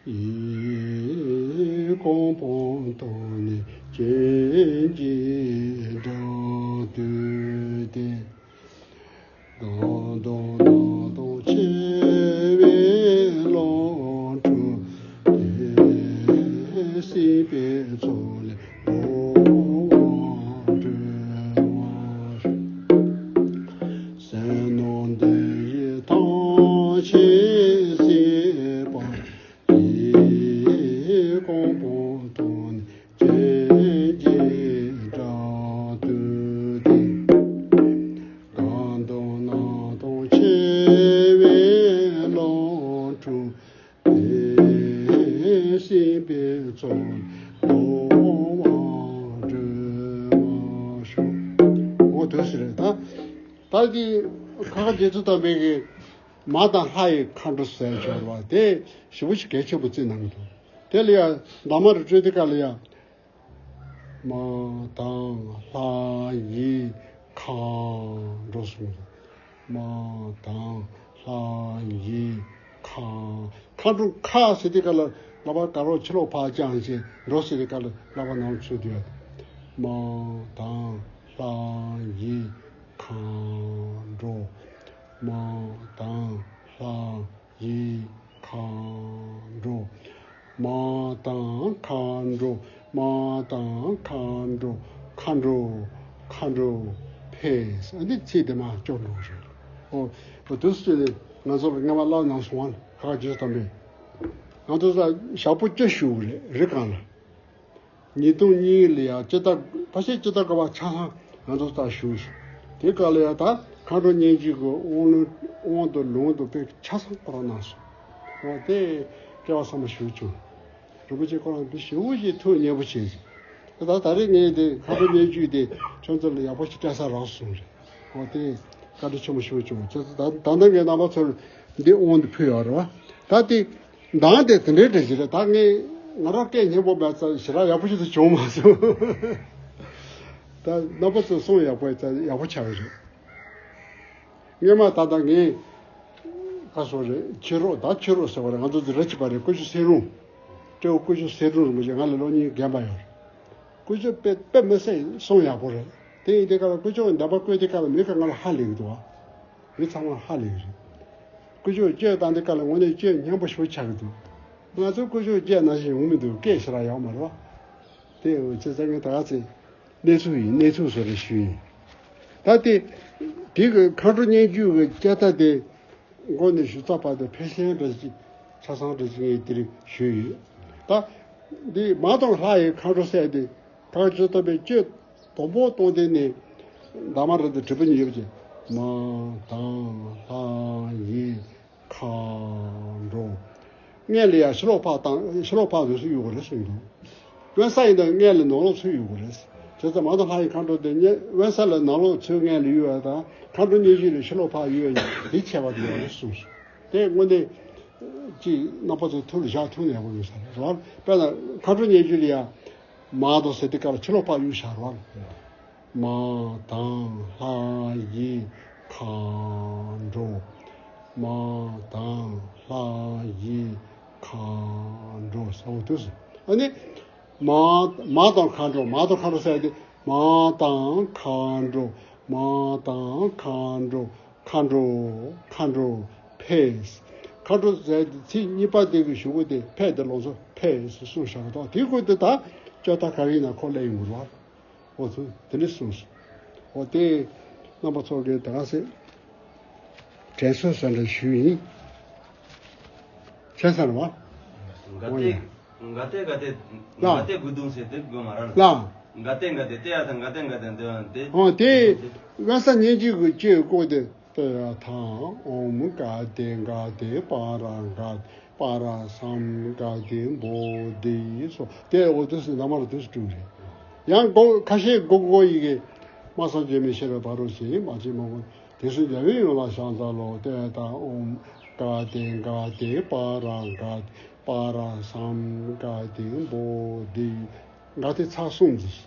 ཡི། གོ་འཕང་ཐོབ་ནས་སྤྱན་གྱིས་བདག་བཏུད་དེ། གང་དག་སྣང་སྟོང་ཆེ་བའི་ལོངས་སྤྲུལ་ཏེ། སྲིད་པའི་མཚོ་ལས་འགྲོ་བ་སྒྲོལ་བར་ཤོག། བསོད་ནམས་འདི་ཡིས་ཐམས་ཅད་གཟིགས་པ་ཡི། གོ་འཕང་ཐོབ་ནས་སྤྱན་གྱིས་བདག་བཏུད་དེ། གང་དག་སྣང་སྟོང་ཆེ་བའི་ལོངས་སྤྲུལ་ཏེ། སྲིད་པའི་མཚོ་ལས་འགྲོ་བ་སྒྲོལ་བར་ཤོག། འོ་དེ་ཟེར་རེད་ད། ད་འདི་ཁ་ཁ་རྗེ་བཙུན་དམ་པའི་གི་མ་དང་ལྷ་ཡི་མཁའ་འགྲོ་ཟེར་ཆོག་རེད་བ། དེ་ཞེ་པོ་ཞིག་གལ་ཆེན་པོ་བརྩིས་གནང་གི་འདུག། དེ་ལ་ཡང་གདམས་ངག་རེ་སྤྲོད་དུས་སྐབས་ལ་ཡང་། མ་དང་ལྷ་ཡི་མཁའ་འགྲོ་གསུངས་འདུག། མ་དང་ལྷ་ཡི་མཁའ། མཁའ་འགྲོ། མཁའ་ཟེར་དུས་སྐབས་ལ་ལག་པ་དཀར་པོ་ཕྱི་ལོགས་ཕར་བརྐྱངས་བྱས། འགྲོ་ཟེར་དུས་སྐབས་ལ་ལག་པ་ནང་ལ་ཚུད་དུ་ཡོད། མ་དང་ལྷ་ཡི་མཁའ་འགྲོ། མ་དང་ལྷ་ཡི་མཁའ་འགྲོ། མ་དང་མཁའ་འགྲོ། མ་དང་མཁའ་འགྲོ། མཁའ་འགྲོ། མཁའ་འགྲོ་ཕེབས། ཨ་ནི་ཚིག་དེ་མ་སྐྱོར་འགྲོ་རེད། ཨོ། འོ་དུས་སུ་ང་ཚོ་ལ་སྔ་མ་བསླབ་གནང་སོང་བ། ཁ་ཁ་རྗེ་བཙུན་དམ་པས། ང་ཚོ་ས་ཞག་པོ་བཅུ་བཞུགས་རེད། རི་སྒང་ལ། ཉིས་སྟོང་གཉིས་ལ་ཡང་སྤྱི་ཟླ་ཕལ་ཆེར་སྤྱི་ཟླ་དགུ་པ་ཆ་ཚང་ང་ཚོ་ལྟ་ཞུས་སོང་། དེ་སྐབས་ལ་ཡང་ད་མཁའ་འགྲོ་སྙན་བརྒྱུད་ཀྱི་དབང་ལུང་དབང་དང་ལུང་དང་དཔེ་ཆ་ཚང་ཁོ་རང་གནང་སོང་། འོ་དེ་སྐལ་བ་བཟང་པོ་ཞེ་པོ་བྱུང་། རིན་པོ་ཆེ་ཁོ་རང་དེ་ཞེ་པོ་ཞིག་ཐུགས་མཉེས་པོ་བྱས་ཤིང་། ད་ད་རེས་ངས་དེ་མཁའ་འགྲོ་སྙན་བརྒྱུད་དེ་ཁྱོད་ཚོ་ལ་ཡག་པོ་ཞིག་སྤྲད་ས་རག་སོང་རེད། འོ་དེ་བཀའ་དྲིན་ཆེན་པོ་ཞེ་པོ་བྱུང་། ཁྱེད་ཚོ་ད་ད་ལྟ་ངས་རྣམ་པ་ཚོར་འདི་དབང་དུ་ཕུལ་ཡོད་རེད་བ། ད་དེ། གདངས་དེ་དེ་འདྲའི་འདྲ་ཞིག་རེད། ད་ངས་ང་རང་སྐད་སྙན་པོ་མེད་ཙང་ཞེ་དྲག་ཡག་པོ་ཞིག་ཏུ་བྱུང་མ་སོང་། ད་རྣམ་པ་ཚོས་གསུང་ཡག་པོ་ཡག་པོ་ཆགས་ཀྱི་རེད། སྔོན་མ་ད་ལྟ་ངས་ཁ་སོ་རེད། ཕྱི་རོགས། ད་ཕྱི་རོགས་ཟེར་བ་རེད། ང་ཚོ་འདི་རེ་གཅིག་པ་རེད། སྐུ་ཞབས་སེ་རུང་། སྤྲེའུ་སྐུ་ཞབས་སེ་རུང་རིན་པོ་ཆེ་ང་ལས་ལོ་གཉིས་རྒན་པ་ཡོད་རེད། སྐུ་ཞབས་དཔེ་དཔེ་མི་སྲིད་གསུང་ཡག་པོ་རེད། དེ་ཡིན་དུས་སྐབས་ལ་སྐུ་ཞབས་འདམ་པ་བསྐོལ་དུས་སྐབས་ལ་མི་ཁ་ང་ལ་ཧ་ལས་ཀྱི་འདུག་བ། མི་ཚང་མ་ཧ་ལས་ཀྱི་རེད། སྐུ་ཞབས་བསྐྱོད་བཏང་དུས་སྐབས་ལ་དངོས་གནས་བསྐྱོད་སྙན་པོ་ཞེ་པོ་ཆགས་ཀྱི་འདུག། ང་ཚོ་སྐུ་ཞབས་བསྐྱོད་ནང་བཞིན་ཡོང་མི་འདུག། སྐད་ཞེ་དྲག་ཡག་མ་རེད་བ། དེ་འོ་ཅི་ཙང་ངས་ད་ག་ཚོད་གནས་ཚུལ་ཡིན། གནས་ཚུལ་བཟོ་རེ་ཞུས་ཡིན། ད་དེ་དེ་གི་མཁའ་འགྲོ་སྙན་བརྒྱུད་ཀྱི་སྐད་བརྡ་དེ་མགོ་ནས་གཞུ་རྩ་བར་དུ་ཕལ་ཆེར་འདྲ་ཅིག་ཆ་ཚང་འདྲ་ཅིག་ངས་དེ་རིང་ཞུས་ཡོད། ད་འདི་མ་དང་ལྷ་ཡི་མཁའ་འགྲོ་ཟེར་དེ་ཁ་ཅིག་ལྟ་བུའི་སྤྱོད་དང་པོ་གཏོང་དེ་ནི་འདབ་མ་རི་དང་དྲིལ་བུ་གཉིས་ཡོད་ཅིང་། མ་དང་ལྷ་ཡི་མཁའ་འགྲོ། སྔོན་ལ་ཡང་ཕྱི་ལོགས་ཕར་བཏང་། ཕྱི་ལོགས་ཕར་འདུག་སེ་གཡུག་དགོས་རེད་གསུངས་འདུག། དབེན་ས་ཡིན་ན་སྔོན་ལ་ནང་ལོགས་ཚུར་གཡུག་དགོས་རེད། བྱས་ཙང་མ་དང་ལྷ་ཡི་མཁའ་འགྲོ་དེ་སྔོན་དབེན་ས་ལ་ནང་ལོགས་ཚུར་སྔོན་ལ་གཡུག་ཡ་དང་། མཁའ་འགྲོ་སྙན་བརྒྱུད་ལ་ཕྱི་ལོགས་ཕར་གཡུག་ཡ་གཉིས་དེ་ཁྱད་པར་དུ་ཡོད་རེད་གསུངས་སོང་། དེ་དངོས་གནས་ཅིག་རྣམ་པ་ཚོ་ཐུགས་ལ་བཞག་ཐུབ་ན་ཡག་པོ་ཡོད་ས་རེད། རེད་བ། དཔེར་ན་མཁའ་འགྲོ་སྙན་བརྒྱུད་ལ་ཡང་མ་དང་ཟེར་དུས་སྐབས་ལ་ཕྱི་ལོགས་ཕར་གཡུག་བཞག་རེད་བ། མ་དང་ལྷ་ཡི་ མཁའ་འགྲོ། མ་དང་ལྷ་ཡི་མཁའ་འགྲོ་ཟེར་བ་དུས་སུ། ཨ་ནི། མ་མ་དང་མཁའ་འགྲོ། མ་དང་མཁའ་འགྲོ་ཟེར་ཏེ། མ་དང་མཁའ་འགྲོ། མ་དང་མཁའ་འགྲོ། མཁའ་འགྲོ། མཁའ་འགྲོ་ཕེབས། མཁའ་འགྲོ་ཟེར་ཏེ་ཚིག་གཉིས་པ་དེ་གི་གཞུག་གུ་དེ་ཕེབས་དེ་ལོགས་སུ་ཕེབས་སུ་གསུངས་བཞག་གི་འདུག་དེའི་སྐོར་དེ་ད་བཅོས་ཐབས་ག་རེ་ཡིན་ན་ཁོ་ལས་ཡོང་གི་རེད་བ། འོ་ཚོ་དེ་འདྲ་གསུངས་སོ། འོ་དེ་རྣམ་པ་ཚོ་གིས་ད་ག་སེ་དྲན་གསོ་ཟེར་འདྲ་ཞུས་ཡིན། བྱས་ཙང་རེད་བ། འོ་ཡ། ག་དེ་ག་དེ་ག་དེ་ལ། ག་དེ་དགུ་གདུང་ཟེར་དེ་དགོས་མ་ར་ལ། ལ། ག་དེ་ག་དེ་དེ་ཡ་དང་ག་དེ་ག་དེ་འདོན་དེ། འོ་དེ་དབེན་ས་སྙན་བརྒྱུད་ཀྱི་བཅུའི་སྐོར་དེ། ཏདྱ་ཐཱ། ཨོཾ་ག་དེ་ག་དེ་པཱ་ར་ག་པཱ་ར་སཾ་ག་དེ་བོ་དྷི་སྭཱ་ཧཱ། དེ་འོ་དུས་སུ་ན་མ་ར་དུས་སུ་བསྒྲུབས་རེད། ཡང་སྒོ་ཁ་ཤས་སྒོ་སྒོ་ཡི་གེ། སྨྲ་བསམ་བརྗོད་མེད་ཤེས་རབ་ཕ་རོལ་ཕྱིན། མ་སྐྱེས་མ་འཁྲུངས་དེ་གསུམ་རྒྱལ་བའི་ཡུམ་ལ་ཕྱག་འཚལ་ལོ། ཏདྱ་ཐཱ། ཨོཾ་ག་དེ་ག་དེ་པཱ་ར་ག་པཱ་ར་སཾ་ག་དེ་བོ་དྷི། ག་དེ་ཚར་གསུམ་ཟིག་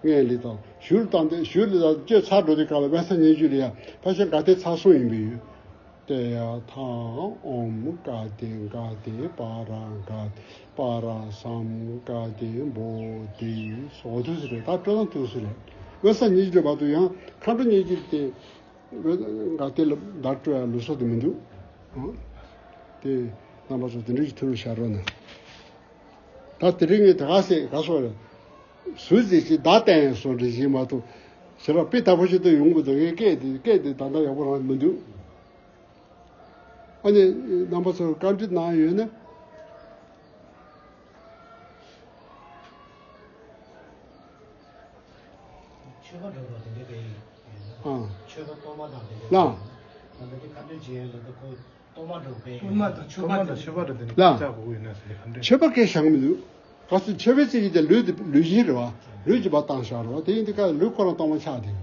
ངས་ལི་དང་ཞུར་བཏང་སྟེ་ཞུར་ལི་དང་བཅས་ཚར་འགྲོ་དུས་སྐབས་ལ་དབེན་ས་སྙན་བརྒྱུད་ལ་ཡང་ཕལ་ཆེར་ག་དེ་ཚར་གསུམ་ཡིན་པས་ཡོད། ཏདྱ་ཐཱ། ཨོཾ་ག་དེ་ག་དེ་པཱ་ར་ག་པཱ་ར་སཾ་ག་དེ་བོ་དྷི་སྭཱ་ཧཱ། དུས་སུ་རེད། ད་སྤྲོ་སྣང་དུས་སུ་རེད། དབེན་ས་སྙན་བརྒྱུད་བར་དུ་ཡང་མཁའ་འགྲོ་སྙན་བརྒྱུད་དེ། འོན་ཀྱང་དེ་ལ་བརྡ་སྤྲོད་ཡ་ལུགས་སྲོལ་དེ་མི་འདུག་ཨང་། དེ་རྣམ་པ་ཚོ་དེ་འདྲ་ཞིག་ཐུགས་ལ་བཞག་རོགས་གནང་། ད་དེ་རིང་ངས་ད་ག་ཟེ་ག་སོགས་རེད། ཟུར་ཟིག་ཅིག་བརྡ་བསྟན་ཡ་སོགས་འདྲ་ཞིག་མ་གཏོགས་ཞེ་དྲག་དཔེ་དག་པོ་ཞིག་ཏུ་ཡོང་གི་འདུག་ངས་སྐད་དེ་སྐད་དེ་ད་ལྟ་ཡག་པོ་རང་མི་འདུག་ཨ་ནི་རྣམ་པ་ཚོར་བཀའ་འདྲི་གནང་ཡོད་ན། མཆོད་པ་སྒྲོག་པ་དེ་འདྲ་དཔེ་ཡིན་ན། ཨ། མཆོད་པ་གཏོར་མ་དང་དེ་འདྲ་ལ། དཔེ་ཡིན་ན། ད་ལྟ་དེ་བཀའ་འདྲི་བྱེད་ཡ་ལ་ད་ཁོ་གཏོར་མ་སྒྲོག་པའི་གཏོར་མ་དང་མཆོད་པ་དང་དེ་འདྲ་ལ། བཅའ་དགོས་ཡོད་ན་ཟེར་བཀའ་འདྲི། མཆོད་པ་སྐད་བཞག་མི་འདུག་ག་ཚོད་མཆོད་པའི་ཚིག་གི་དེ་ལུས་དེ་ལུས་སྦྱིན་རེད་བ། ལུས་ཀྱི་བ་བཏང་བཞག་རེད་བ། དེ་ཡིན་དུས་ཀ་ལུས་ཁོ་རང་གཏོར་མ་ཆགས་དེ།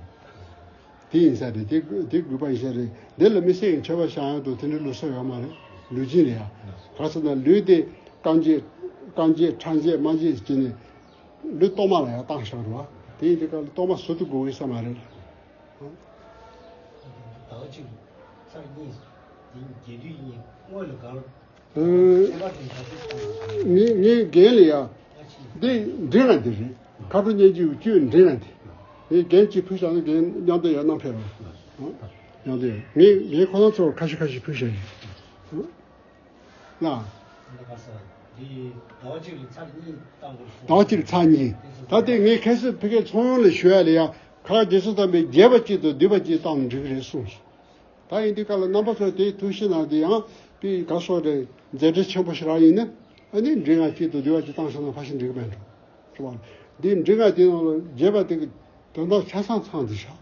དེ་ཡིན་ས་རེད། དེ་དེ་དགོས་པ་ཡིན་ས་རེད། འདི་ལ་མི་སེར་གྱི་མཆོད་པ་བཞག་ཡག་ཏུ་དེ་འདྲའི་ལུགས་སྲོལ་ཡོད་མ་རེད། ལུས་སྦྱིན་རེད་ཡ། ག་ཚོད་ན་ལུས་དེ་རྐང་རྗེས་རྐང་རྗེས་ཕྲག་རྗེས་རྨ་རྗེས་བྱས་ནས་ལུས་གཏོར་མ་ལ་ཡང་བཏང་བཞག་རེད་བ། དེ་ཡིན་དུས་ཀ་ལ་གཏོར་མ་ཟུར་དུ་དགོས་ཀྱི་ས་མ་རེད། ཟླ་བ་གཅིག་ཚར་གཉིས་ཡིན་རྒྱས་བསྡུས་ཡིན་སྔོན་ལ་གང་། ངའི་ངའི་འགན་ལ་ཡ། འདི་འདྲི་ང་འདི་རེད། མཁའ་འགྲོ་སྙན་བརྒྱུད་བཅུ་འདྲི་ང་འདི། ངའི་འགན་གཅིག་ཕུལ་བཞག་ན་འགན་མཉམ་དུ་ཡར་གནང་ཕེབས་རོགས། མཉམ་དུ་ཡར་ངས་ངས་ཁོ་རང་ཚོར་ཁ་ཤས་ཁ་ཤས་ཕུལ་བཞག་ཡིན། ལ། ཟླ་བ་གཅིག་ལ་ཚར་གཉིས་བཏང་དགོས་གསུངས། ཟླ་བ་གཅིག་ལ་ཚར་གཉིས། ད་ལྟའི་ངས་ཁ་སང་ཕ་གིར་ཚོགས་ཡོངས་ལ་ཞུ་ཡ་ལ་ཡ། ཁ་རྗེ་བཙུན་དམ་པས་རྒྱས་པ་གཅིག་དང་བསྡུས་པ་གཅིག་བཏང་ན་འགྲིག་གི་རེད་གསུངས། ད་ཡིན་དུས་ཀ་ལ་རྣམ་པ་ཚོས་དེའི་ཐུགས་ཞིབ་གནང་དེ་ཡང་དཔེ་ག་སོགས་རེད། མཛད་འཕྲིན་ཆེན་པོ་ཞིག་རང་ཡིན་ན། ཨ་ནི་འབྲི་ང་གཅིག་ཏུ་བསྡུ་བ་གཅིག་བཏང་སོང་ན་ཕ་ཤི་འགྲིག་མེད་འགྲོ། རེད་བ། འདི་འབྲི་ང་དེ་ནང་ལ་རྒྱས་པ་དེ་གི་དོན་དག་ཆ་ཚང་ཚང་དུ་བཞག་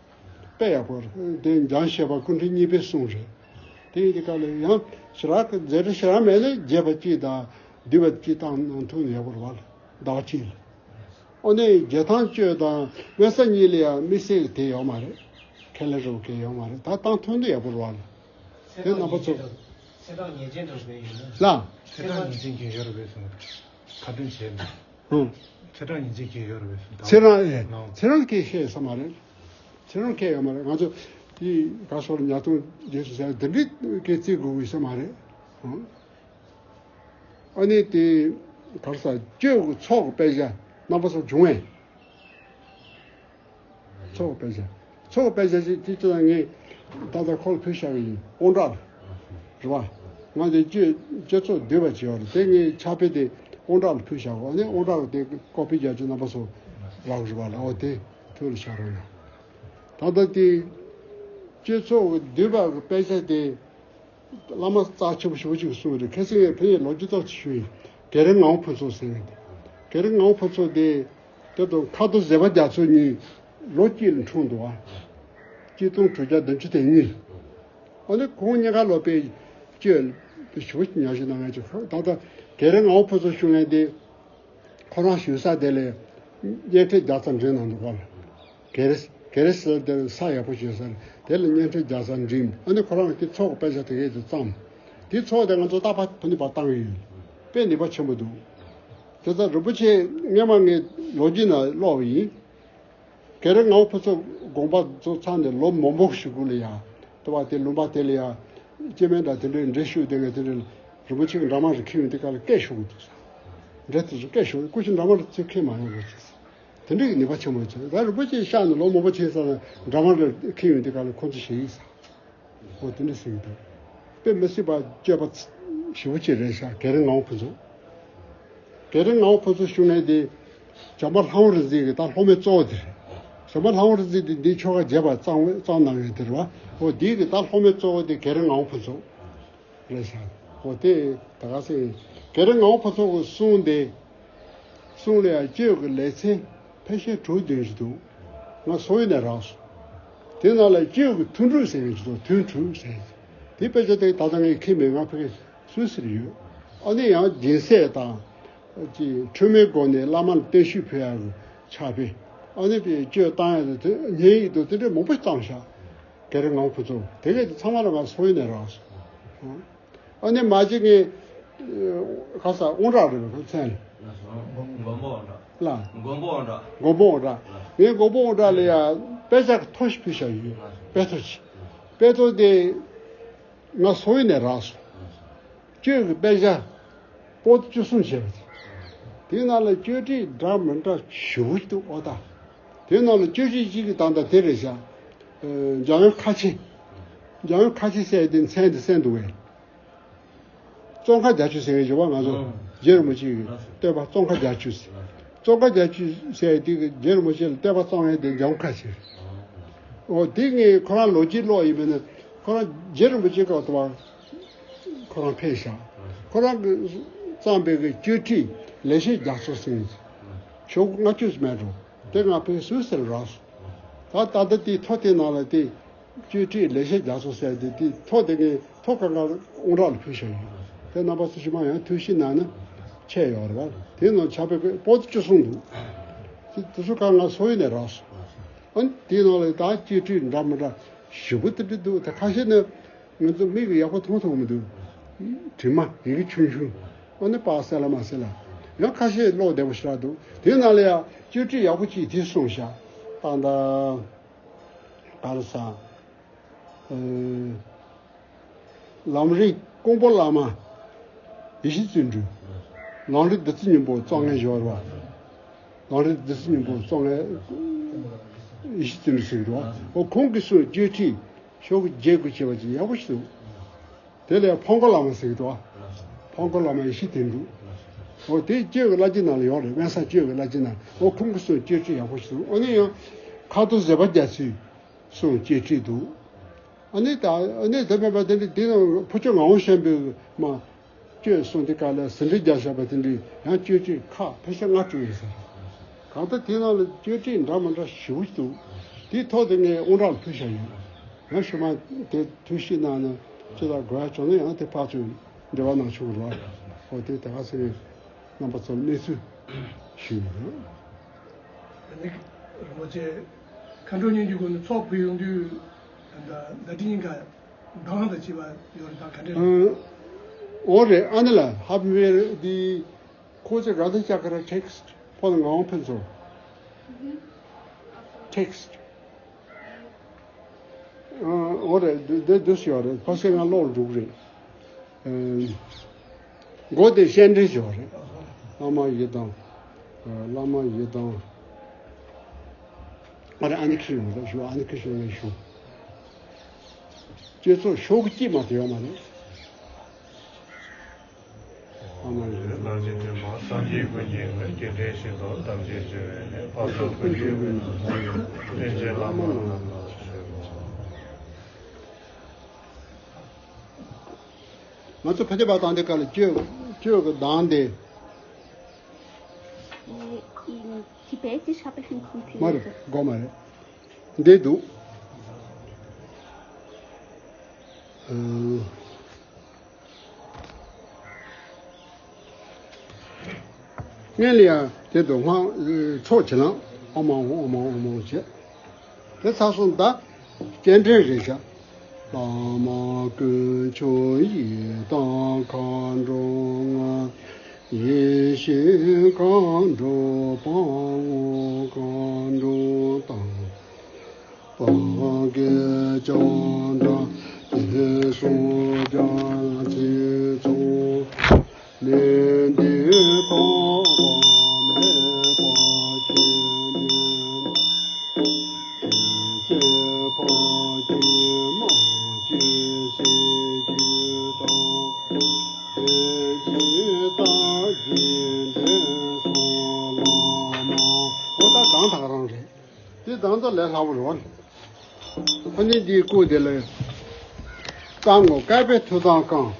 དཔེ་ཡག་པོ་རེད། དེ་འཇམ་བཞད་པ་སྐུ་ཕྲེང་གཉིས་པའི་གསུང་རེད། དེ་ཡིན་དུས་ཀ་ལ་ཡང་ཞེ་དྲག་གི་མཛད་འཕྲིན་ཞེ་དྲག་མེད་ན་རྒྱས་པ་གཅིག་དང་བསྡུས་པ་གཅིག་བཏང་གནང་ཐུབ་ན་ཡག་པོ་རེད་བ། ཟླ་བ་གཅིག་ལ། ཨོ་ནི་རྒྱལ་ཐང་གཅོད་དང་དབེན་ས་གཉིས་ལ་ཡང་དམིགས་བསལ་དེ་ཡོད་མ་རེད། ཁས་ལེན་རོགས་གལ་ཡོད་མ་རེད། ད་བཏང་ཐོན་དུ་ཡག་པོ་རེད་བ། དེ་རྣམ་པ་ཚོ། ཚེས་གྲངས་ཉེས་ཅན་འདྲ་བས་ཡོད་ན། ལ། ཚེས་གྲངས་ཉེས་ཅན་གྱི་ཡོད་རེད་པས་སོང་། ཁ་འདོན་བྱས་ནས། ཧུང་། ཚེས་གྲངས་ཉེས་ཅན་གྱི་ཡོད་རེད་པས་སོང་། ཚེས་གྲངས་ཨེ། ནང་། ཚེས་གྲངས་སྐད་བཤད་ས་མ་རེད། ཚེས་གྲངས་སྐད་ཡོད་མ་རེད། ང་ཚོ་དེ་ག་སོགས་ཉ་སྟོང་རྗེས་སུ་ཟེར་འདི་འདྲའི་སྐད་བརྩི་དགོས་ཀྱི་ས་མ་རེད། ཧུང་། ཨ་ནི་དེ་གར་ས་གཅོད་ཀྱི་ཚོགས་ཀྱི་དཔེ་ཆ་རྣམ་པ་ཚོ་བྱུང་བས། ཚོགས་ཀྱི་དཔེ་ཆ། ཚོགས་ཀྱི་དཔེ་ཆ་ཞིག་དེ་ཅི་ལ་ངས་ད་ལྟ་ཁོ་ལ་ཕུལ་བཞག་གི་ཡིན། དབང་གྲགས་ལ། རེད་བ། ང་དེ་གཅོད་གཅོད་ཚོགས་བསྡུས་པ་བྱས་པ་རེད། དེ་ངས་ཕྱག་དཔེ་དེ་དབང་གྲགས་ལ་ཕུལ་བཞག་གོ། ཨ་ནི་དབང་གྲགས་ལ་དེ་ཀོ་པི་རྒྱག་ཅིག་རྣམ་པ་ཚོ་རག་རེད་བ་ལ། འོ་དེ་ཐུགས་ལ་བཞག་རོགས་གནང་། ད་ལྟ་དེ་གཅོད་ཚོགས་བསྡུས་པ་གི་དཔེ་ཆ་དེ། བླ་མ་རྩ་ཆེན་པོ་ཞེ་པོ་ཅིག་གསུངས་རེད། ཁ་སང་ངས་ཕ་ཡི་ལོ་རྒྱུས་ཏོག་ཙམ་ཞུས་ཡིན། རྒྱལ་རིགས་ངག་དབང་ཕུན་ཚོགས་ཟེར་བའི་དེ། རྒྱལ་རིགས་ངག་དབང་ཕུན་ཚོགས་དེ། དེ་དང་ཁ་དོག་བཟས་པ་རྒྱ་མཚོ་གཉིས་ལོ་གཅིག་ལ་འཁྲུངས་འདུག་བ། གཅིག་སྟོང་དྲུག་བརྒྱ་བདུན་ཅུ་དོན་གཉིས། ཨ་ནི་ཁོང་གཉིས་ཀ་ལོ་པའི་གཅོད་ཞེ་པོ་ཉག་ཞིག་གནང་ཡ་ཅིག་ད་ལྟ་རྒྱལ་རིགས་ངག་དབང་ཕུན་ཚོགས་ཞུ་མཁན་དེ། ཁོ་རང་བཞུགས་ས་དེ་ལས་བརྙན་འཕྲིན་བརྒྱ་རྩ་འགྲིམ་གནང་འདུག་ག་ལ། གལ་གལ་སྲིད་དེར་ས་ཡག་པོ་བྱོས་ས་རེད། དེ་ལ་བརྙན་འཕྲིན་རྒྱག་ས་འགྲིམ། ཨ་ནི་ཁོ་རང་གི་ཚོགས་དཔེ་ཆ་དེ་གས་དེ་བརྩམས། དེ་ཚོགས་དེ་ང་ཚོ་རྟག་པར་ཕུ་ནུ་བར་བཏང་གི་ཡོད། དཔེ་ནུས་པ་ཆེན་པོ་འདུག་དེ་ཚོ་རིན་པོ་ཆེ་སྔས་མ་ངས་ལོ་རྒྱུས་ནང་ཀློག་པ་ཡིན། རྒྱལ་རིགས་ངག་དབང་ཕུན་ཚོགས་དགོངས་པ་རྫོགས་ཚར་ནས་ལོ་མང་པོ་ཞིག་གུ་ལ་ཡང་ ལྟ་བ་དེ་ལུང་པ་དེ་ལ་ཡང་སྐྱེ་དམན་འདྲ་དེ་འདྲའི་འདྲེ་ཤོར་དེ་ངས་དེ་འདྲའི་རིན་པོ་ཆེ་གི་འདྲ་མ་རེ་ཁྱེར་ཡོང་དེ་ག་ལ་སྐད་ཤོར་གི་འདུག་ས། འདྲེ་དེ་ཚོ་སྐད་ཤོར་སྐུ་ཞབས་འདྲ་མ་རེ་ཚུར་ཁྱེར་མ་ཡོང་རོགས་བྱེད་ས། དེ་འདྲའི་ནུས་པ་ཆེན་པོ་བྱས། ད་རིན་པོ་ཆེ་གཤེགས་ནས་ལོ་མང་པོ་ཕྱིན་ཙང་འདྲ་མ་རེ་ཁྱེར་ཡོང་དེ་ག་ལ་ཁོང་ཚོ་ཞེད་ཀྱི་ས། འོ་དེ་འདྲ་ཟེར་གྱི་འདུག་དཔེ་མི་སྲིད་པ་སྤྱོད་པ་ཞེ་པོ་ཅིག་རེད་ཤག་གེ་རི་ངག་དབང་ཕུན་ཚོགས། གེ་རི་ངག་དབང་ཕུན་ཚོགས་ཞུ་མཁན་དེ་བྱམས་པ་ལྷ་དབང་རིག་འཛིན་གྱི་ད་སློབ་མའི་གཙོ་བོ་དེ་རེད། བྱམས་པ་ལྷ་དབང་རིག་འཛིན་དེ་འདིའི་ཆོ་ག་རྒྱས་པ་གཙང་གཙང་གནང་མཁན་དེ་རེད་བ། འོ་འདི་གི་ད་སློབ་མའི་གཙོ་བོ་དེ་གེ་རི་ངག་དབང་ཕུན་ཚོགས་རེད་ཤག་འོ་དེ་ད་ག་ཟེ་གེ་རི་ངག་དབང་ཕུན་ཚོགས་ཀྱི་གསུང་དེ། གསུང་ལ་ཡང་གཅོད་ཀྱི་ལེ་ཚན་ཕལ་ཆེར་དྲུག་བདུན་ཞིག་འདུག་ང་སོ་ཡི་ནས་རག་སོང་། དེ་ནང་ལ་གཅོད་ཀྱི་ཐུན་དྲུག་ཟེར་མཁན་ཞིག་འདུག་ཐུན་དྲུག་ཟེར་མཁན་དེ་དཔེ་ཆ་དེ་ད་ལྟ་ངས་ཁྱེར་མེད། ང་ཕ་གི་སུད་སིར་ཡོད། ཨ་ནི་ཡང་སྦྱིན་སྲེག་དང་། ཅིག་འཁྲུལ་མེད་སྒོ་ནས་བླ་མར་བརྟན་བཞུགས་ཕུལ་ཡག་གི་ཕྱག་དཔེ། ཨ་ནི་དཔེ་གཅོད་བཏང་ཡག་དང་དེ་བརྙན་ཡིག་དང་དེ་འདྲ་མང་པོ་བཏང་ཤག་གེ་རི་ངག་དབང་ཕུན་ཚོགས་དེ་གས་དེ་ཚང་མ་ལ་ང་སོ་ཡི་ནས་རག་སོང་། ཨ་ནི་མ་གཅིག་ངས་ག་ས་དབང་གྲགས་རེད་པས་མཚན་ལ། མགོན་པོ་དབང་གྲགས། ལ། མགོན་པོ་དབང་གྲགས། མགོན་པོ་དབང་གྲགས། ངས་མགོན་པོ་དབང་གྲགས་ལ་ཡང་དཔེ་ཆ་ཐོ་ཞིག་ཕུལ་བཞག་ཡོད། དཔེ་ཐོ་ཞིག་དཔེ་ཐོ་དེ་ང་སོ་ཡི་ནས་རག་སོང་། གཅོད་ཀྱི་དཔེ་ཆ་པོ་ཏི་བཅུ་གསུམ་བྱས་པ་དེ། དེའི་ནང་ལ་གཅོད་ཁྲིད་འདྲ་མི་འདྲ་ཞེ་པོ་ཅིག་འདུག་ཨོ་ད། དེའི་ནང་ལ་གཅོད་ཁྲིད་གཅིག་གི་ད་ལྟ་དེ་རེད་བཞག་འཇམ་དབྱངས་ཁ་ཆེ། འཇམ་དབྱངས་ཁ་ཆེ་ཟེར་དེ་མཚན་དེ་གསན་འདུག་བས། ཙོང་ཁ་བརྒྱད་ཅུ་ཟེར་གྱི་ཡོད་པ། ང་ཚོ་ཨང་། རྗེ་རིན་པོ་ཆེ་གི་ལགས་སོ། བསྟོད་པ་ཙོང་ཁ་བརྒྱད་ཅུ་ཟེར། ཙོང་ཁ་བརྒྱད་ཅུ་ཟེར་དེ་གི་རྗེ་རིན་པོ་ཆེ་ལ་བསྟོད་པ་བཏང་ཡས་དེ་འཇམ་ཁ་ཆེ། ཨང་། འོ་དེ་ངས་ཁོ་རང་ལོ་རྒྱུས་ཀློག་ཡིན་པས་ན་ཁོ་རང་རྗེ་རིན་པོ་ཆེ་སྐབས་དུ་བ་ཁོ་རང་ཕེབས་ཤག་ཁོ་རང་གི་བརྩམས་པའི་གི་གཅོད་ཁྲིད་ལེགས་བཤད་རྒྱ་མཚོ་ཟེར་ཤོག་གུ་ལྔ་བཅུ་ཙམ་མེད་འགྲོ། དེ་ང་ཕེབས་སུད་སིར་རག་སོང་། ད་ད་ལྟ་དེ་ཐོ་དེ་ནང་ལ་དེ། གཅོད་ཁྲིད་ལེགས་བཤད་རྒྱ་མཚོ་ཟེར་དེ་དེ་ཐོ་དེ་ངས་ཐོ་ཁ་ཁ་དབང་གྲགས་ལ་ཕུལ་བཞག་ཡོད། དེ་རྣམ་པ་ཚོ་ཞུ་མ་ཡང་ཐུགས་ཞིབ་གནང་ན་ཆད་ཡོད་རེད་བ། དེ་ནང་ཆ་པའི་པོ་ཏི་བཅུ་གསུམ་འདུག་དེ་དེ་ཚོ་ཁ་ང་སོ་ཡི་ནས་རག་སོང་། ཨ་ནི་དེའི་ནང་ལ་ད་གཅོད་ཁྲིད་འདྲ་མི་འདྲ་ཞེ་པོ་དེ་འདྲ་འདུག་དེ་ཁ་ཤས་ནི་ང་ཚོ་མིག་གིས་ཡག་པོ་མཐོང་ཐུབ་མི་འདུག་དྲི་མ་ཡི་གེ་ཆུང་ཆུང་། ཨ་ནི་པགས་གསལ་ལ་མ་གསལ་ལ། ཡང་ཁ་ཤས་ཀློག་བདེ་པོ་ཞེ་དྲག་འདུག་དེའི་ནང་ལ་ཡང་གཅོད་ཁྲིད་ཡག་པོ་ཅིག་དེ་གསུངས་ཤག་ད་ད། ག་རེ་ཟ། ལམ་རིམ་ཀོང་པོ་བླ་མ་ཡེ་ཤེས་བརྩོན་འགྲུས། ལམ་རིམ་བདུད་རྩི་སྙིང་པོ་བརྩམས་མཁན་ཞིག་ཡོད་རེད་བ། ལམ་རིམ་བདུད་རྩི་སྙིང་པོ་བརྩམས་མཁན་ཡེ་ཤེས་བརྩོན་འགྲུས་ཟེར་གྱི་འདུག་བ། འོ་ཁོང་གིས་གསུངས་གཅོད་ཁྲིད་ཤོག་གུ་བརྒྱད་དགུ་བྱས་པ་ཅིག་ཡག་པོ་ཞིག་འདུག་དེ་ལས་ཕང་སྐོར་བླ་མ་ཟེར་གྱི་འདུག་བ། ཕང་སྐོར་བླ་མ་ཡེ་ཤེས་བརྩོན་འགྲུས། འོ་དེ་གཅོད་ཀྱི་བླ་བརྒྱུད་ནང་ལ་ཡོད་རེད། དབེན་ས་གཅོད་ཀྱི་བླ་བརྒྱུད་ནང་། འོ་ཁོང་གིས་གསུངས་གཅོད་ཁྲིད་ཡག་པོ་ཞིག་འདུག་འོ་ནི་ཡང་ཁ་དོག་བཟོད་པ་རྒྱ་མཚོས་གསུངས་གཅོད་ཁྲིད་འདུག་ཨ་ནི་ད་ཨ་ནི་དེ་མེད་པ་དེ་འདྲ་དེ་ནང་ཕུར་ལྕོག་ངག་དབང་ཤམ་པའི་མ་གཅོད་གསུངས་དེ་ག་ལ་ཟིན་བྲིས་རྒྱག་བཞག་པ་དེ་འདྲའི་ཡང་གཅོད་ཁྲིད་ཁག་ཕལ་ཆེར་ལྔ་དྲུག་ཡོད་ཟེར། གང་ལྟར་དེ་ནང་ལ་གཅོད་ཁྲིད་འདྲ་མི་འདྲ་ཞེ་པོ་ཅིག་འདུག་དེའི་ཐོག་དེ་ངས་དབང་གྲགས་ལ་ཕུལ་བཞག་ཡོད། ཡང་ཞུ་མ་དེ་ཐུགས་ཞིབ་གནང་ན་ཅི་ལྟར་དགོས་ཡ་བྱུང་ན་ཡང་དེ་ཕར་ཚུར་འབྲེལ་བ་གནང་ཆོག་གི་རེད་བ། འོ་དེ་དེ་ག་ཚོད་རེད། རྣམ་པ་ཚོར་གནས་ཚུལ་ཞུས་ཡོད། ད་ནི་རིན་པོ་ཆེ་མཁའ་འགྲོ་སྙན་བརྒྱུད་སྐོར་ནས་ཚོགས་ཕུལ་ཡོང་དུས་ད་ཟླ་སྒྲིལ་གཉིས་ཀ་གདངས་དང་བཅས་པ་ཡོད་རེད། ད་ག་འདྲ་རེད། ཨ། འོ་རེད། ཨ་ནི་ལ་ཧབ་མེར་འདི་ཁོ་ཚོ་ག་ཚོད་ཅག་ག་ར་ཊེག་སི་ཕོ་ལ་ངག་དབང་ཕུན་ཚོགས་ཊེག་སི། འོ་རེད། འདི་འདི་འདུག་སེ་ཡོད་རེད། ཕ་སེ་ང་ཀློག་འགྲོ་གི་རེད། མགོ་དེ་སྤྱན་འདྲེན་ཞིག་ཡོད་རེད། བླ་མ་ཡི་དམ། བླ་མ་ཡི་དམ། ཨ་རེ་ཨ་ནི་ཁྱི་ཡོང་རེད་ཞུ། ཨ་ནི་ཁྱི་ཞོན་ལེ་ཞུ། སྤྱི་ཚོགས་ཤོག་གུ་གཅིག་མ་དེ་ཡོད་མ་རེད། ཨ་མ་རེད། ལག་ལེན་མཐུན་པ་སངས་རྒྱས་ཀུན་གྱི་དངོས། རྒྱུ་འབྲས་གཞན་དུ་དམ་བཅས་བརྗོད་པའི་ལས། འཕགས་སོགས་ཀུན་གྱི་དབུས་ན་བཞུགས་པའི། རྟེན་ཅན་བླ་མ་རྣམས་ལ་ཕྱག་འཚལ་ལོ། ང་ཚོ་ཕ་ཁྱབ་པ་དང་དེ་ག་ལ་གཅོད་གཅོད་ཀྱི་གདངས་དེ། ཨེ། ཨིན་ཇི་པའི་ཅི་ཧྲ་པ་ཤིན་ཁུང་ཐི་མ་རེད། སྒོ་མ་རེད། འདི་འདུག་ཨ། སྔོན་ལ་ཡང་དེ་དུ་སྔགས་ཚོགས་བྱེད་ལ་ཨོཾ་ཨཱཿཧཱུྃ་ཨོཾ་ཨཱཿཧཱུྃ་ཨོཾ་ཨཱཿཧཱུྃ་བྱས། དེ་ཚར་སོང་། ད་སྤྱན་འདྲེན་རེད་བྱ། བླ་མ་དཀོན་མཆོག་ཡི་དམ་མཁའ་འགྲོ་མངའ། ཡེ་ཤེས་མཁའ་འགྲོ་དཔའ་བོ་མཁའ་འགྲོ་དང་། དཔལ་གྱི་ལྕམ་དྲལ། ད་ག་རང་རེད། དེ་དང་ད་ལས་སླ་པོ་རེད་བ། ཨ་ནི་འདིའི་སྐུ་དེ་ལ། རྩ་དངོས་བསྐལ་པའི་མཐུ་དང་བསྐང་།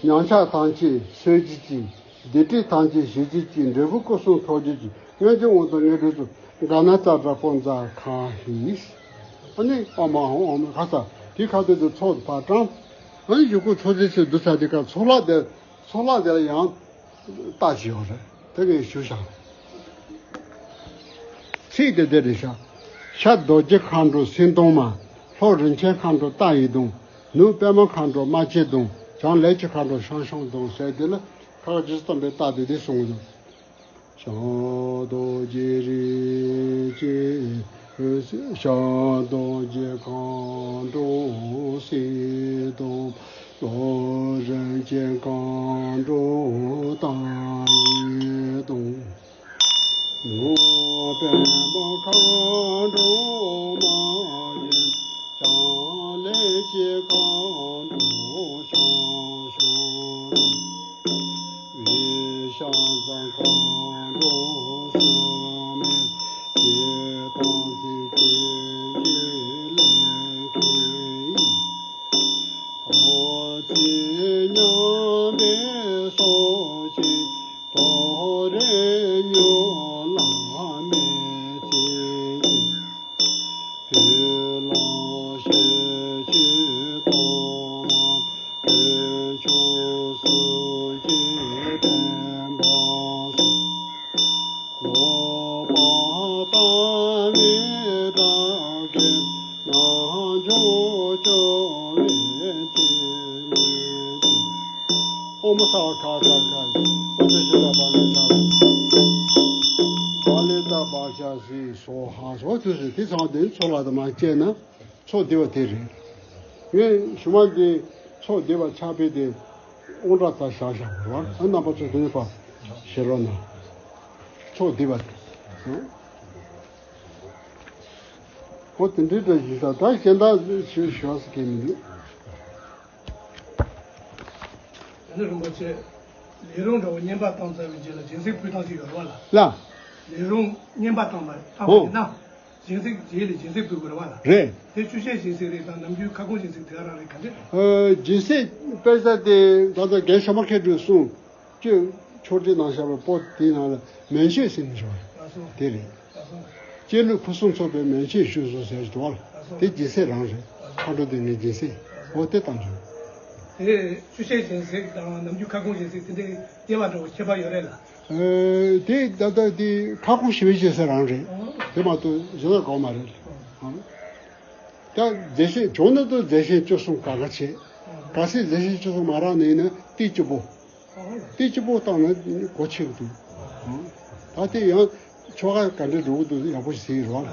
ཉམས་ཆག་ཐམས་ཅད་སོས་བྱེད་ཅིག། སྡིག་སྒྲིབ་ཐམས་ཅད་ཞི་བྱེད་ཅིག། འབྲས་བུ་སྐུ་གསུམ་ཐོབ་བྱེད་ཅིག། མངོན་བརྗོད་དབང་དང་ངེས་འབྲེལ་ཚུལ། ག་ན་ཙ་དྲ་པོ་ཛ་ཁ་ཧི། ཨ་ནི་ཨོ་མ་ཧོ་ཨོ་མ་ཁ་ས་དེ་ཁ་ཐུག་ཏུ་ཚོགས་ཕར་བཀྲམ། ཨ་ནི་ཡུ་གུ་ཚོགས་རྫས་ཚོས་བསྡུ་ཚར་དེ་ཀ་ཚོགས་ལྷ་དེ་ཚོགས་ལྷ་དེ་ལ་ཡང་རྟགས་ཅིག་ཡོད་རེད། དེ་ངས་ཞུ་བཞག། ཚིག་དེ་དེ་རེད་ཤག། ཤར་རྡོ་རྗེ་མཁའ་འགྲོ་སེང་གདོང་མ། ལྷོ་རིན་ཆེན་མཁའ་འགྲོ་རྟ་ཡི་གདོང་། ནུབ་པདྨ་མཁའ་འགྲོ་རྨ་བྱའི་གདོང་། བྱང་ལས་ཀྱི་མཁའ་འགྲོ་ཤང་ཤང་གདོང་ཟེར་དེ་ལ་ཁ་ཁ་ཇི་སི་བསྟན་པའི་རྟགས་དེ་དེ་གསུངས་འདུག། ཤར་རྡོ་རྗེ་རིན་ཆེན། ཤར་རྡོ་རྗེ་མཁའ་འགྲོ་སེང་གདོང་། ལྷོ་རིན་ཆེན་མཁའ་འགྲོ་རྟ་ཡི་གདོང་། ནུབ་པདྨ་མཁའ་འགྲོ་རྨ་བྱའི། བྱང་ལས་ཀྱི་མཁའ་འགྲོ་ཤང་ཤང་གདོང་། བི་ཤ་ཛ་མཁའ་འགྲོ་སུ་མེད། ཇི་ལྟར་ཚིག་ཅན་གྱི་ལས་མཁན་ཡིན། ཨོ་ཙི་མཉམ་པའི་སོ་ཆེན། ཏོ་རེ་ཉོ་ལ་མེད་ཚེ། བོད་ལ་ཤེས་ཆོས་གཏོང་བ། བོད་ཆོས་སྲོལ་འབྱེད་བསྟན་པ་སྲུང་། ལོག་པར་ལྟ་བའི་དགྲ་བགེགས་རྣམས་འཇོམས་སྐྱོབ་པའི་ཕྲིན་ལས་ཀྱིས། ཨོཾ་ས་ཁ་ཁ་ཁ། ཨོཾ་ཤི་ཤི་ད་བ་ལི་ད། བ་ལི་ད་བ་ཤ་སི་སོ་ཧ་སོ་དུ་སི་དེ་ཚང་དེ་ཚོ་ལ་དུ་མ་བཅད་ན། ཚོགས་བསྡུས་པ་དེ་རེད། ངས་ཞུ་མ་འདི་ཚོགས་བསྡུས་པ་ཕྱག་དཔེ་དེ་དབང་དྲག་ཙམ་བཞག་བཞག་པ་རེད་བ། ཨ་རྣམ་པ་ཚོ་དེ་ནས་ཕར་ཤེས་རོགས་གནང་། ཚོགས་བསྡུས་པ་དེ། ཨོ་དེ་འདྲའི་འདྲ་ཞིག་ད་ད་གཞན་དག་ཞུ་ཞུ་བ་ཟེར་མཁན་མི་འདུག། ཡང་ན་རིན་པོ་ཆེ། ལས་རུང་འདྲ་བོ་བསྙེན་པ་བཏང་ཚར་བའི་རྗེས་ལ་སྦྱིན་སྲེག་ཕུལ་སྟངས་ཤིག་ཡོད་རེད་བ་ལ། ལ། ལས་རུང་བསྙེན་པ་བཏང་བ་བཏང་བ་ཨོ། ཡིན་ན། སྦྱིན་སྲེག་རྗེས་ལ་སྦྱིན་སྲེག་ཕུལ་དགོས་རེད་བ་ལ། རེད། དེ་ཆུ་ཤེལ་སྦྱིན་སྲེག་རེད་དང་ནམ་རྒྱུན་ཁ་སྐོང་སྦྱིན་སྲེག་དེ་ག་རང་རེད་ག་འདྲ་རེད། ཨ་སྦྱིན་སྲེག་དཔེ་ཆ་དེ་ད་ལྟ་རྒན་ཤོ་མ་མཁས་གྲུས་གསུངས། ཁྱོད་ཕྱོགས་སྒྲིག་གནང་བཞག་པའི་པོ་དེའི་ནང་ལ་མན་ཆད་ཟེར་ནས་བྱུང་བ་དེ་རེད། སྐྱེས་ལུས་ཕུན་སུམ་ཚོགས་པའི་མན་ཆད་བཞུགས་སོ་ཟེར་གྱི་འདུག་བ། དེ་སྦྱིན་སྲེག་རང་རེད། མཁའ་འགྲོ་དེ་ངའི་སྦྱིན་སྲེག་འོ་དེ་བཏང་བྱུང་། དེ་ཆུ་ཤེལ་སྦྱིན་སྲེག་དང་ནམ་རྒྱུན་ཁ་སྐོང་སྦྱིན་སྲེག་དེ་འདྲའི་སྐྱེ་བ་འདྲ་བོ་ཁྱད་པར་ཡོད་རེད་ལ། ཨེ་དེ་ད་ལྟ་དེ་ཁ་སྐོང་ཞི་བའི་སྦྱིན་སྲེག་རང་རེད། དེ་མ་གཏོགས་གཞན་དག་གང་མ་རེད། ད་རྫས་ཆེན་བྱུང་ན་ད་རྫས་ཆེན་བཅུ་གསུམ་ག་ག་བྱེད། གལ་སྲིད་རྫས་ཆེན་བཅུ་གསུམ་མ་རག་ནས་ཡིན་ན་ཏིལ་གཅིག་པོ། ཏིལ་གཅིག་པོ་བཏང་ན་གོ་ཆོད་ཀྱི་འདུག། ད་དེ་ཡང་ཆོ་ག་ག་འདྲ་འགྲོ་གི་འདུག་ཡག་པོ་ཞིག་གཟིགས་རོགས།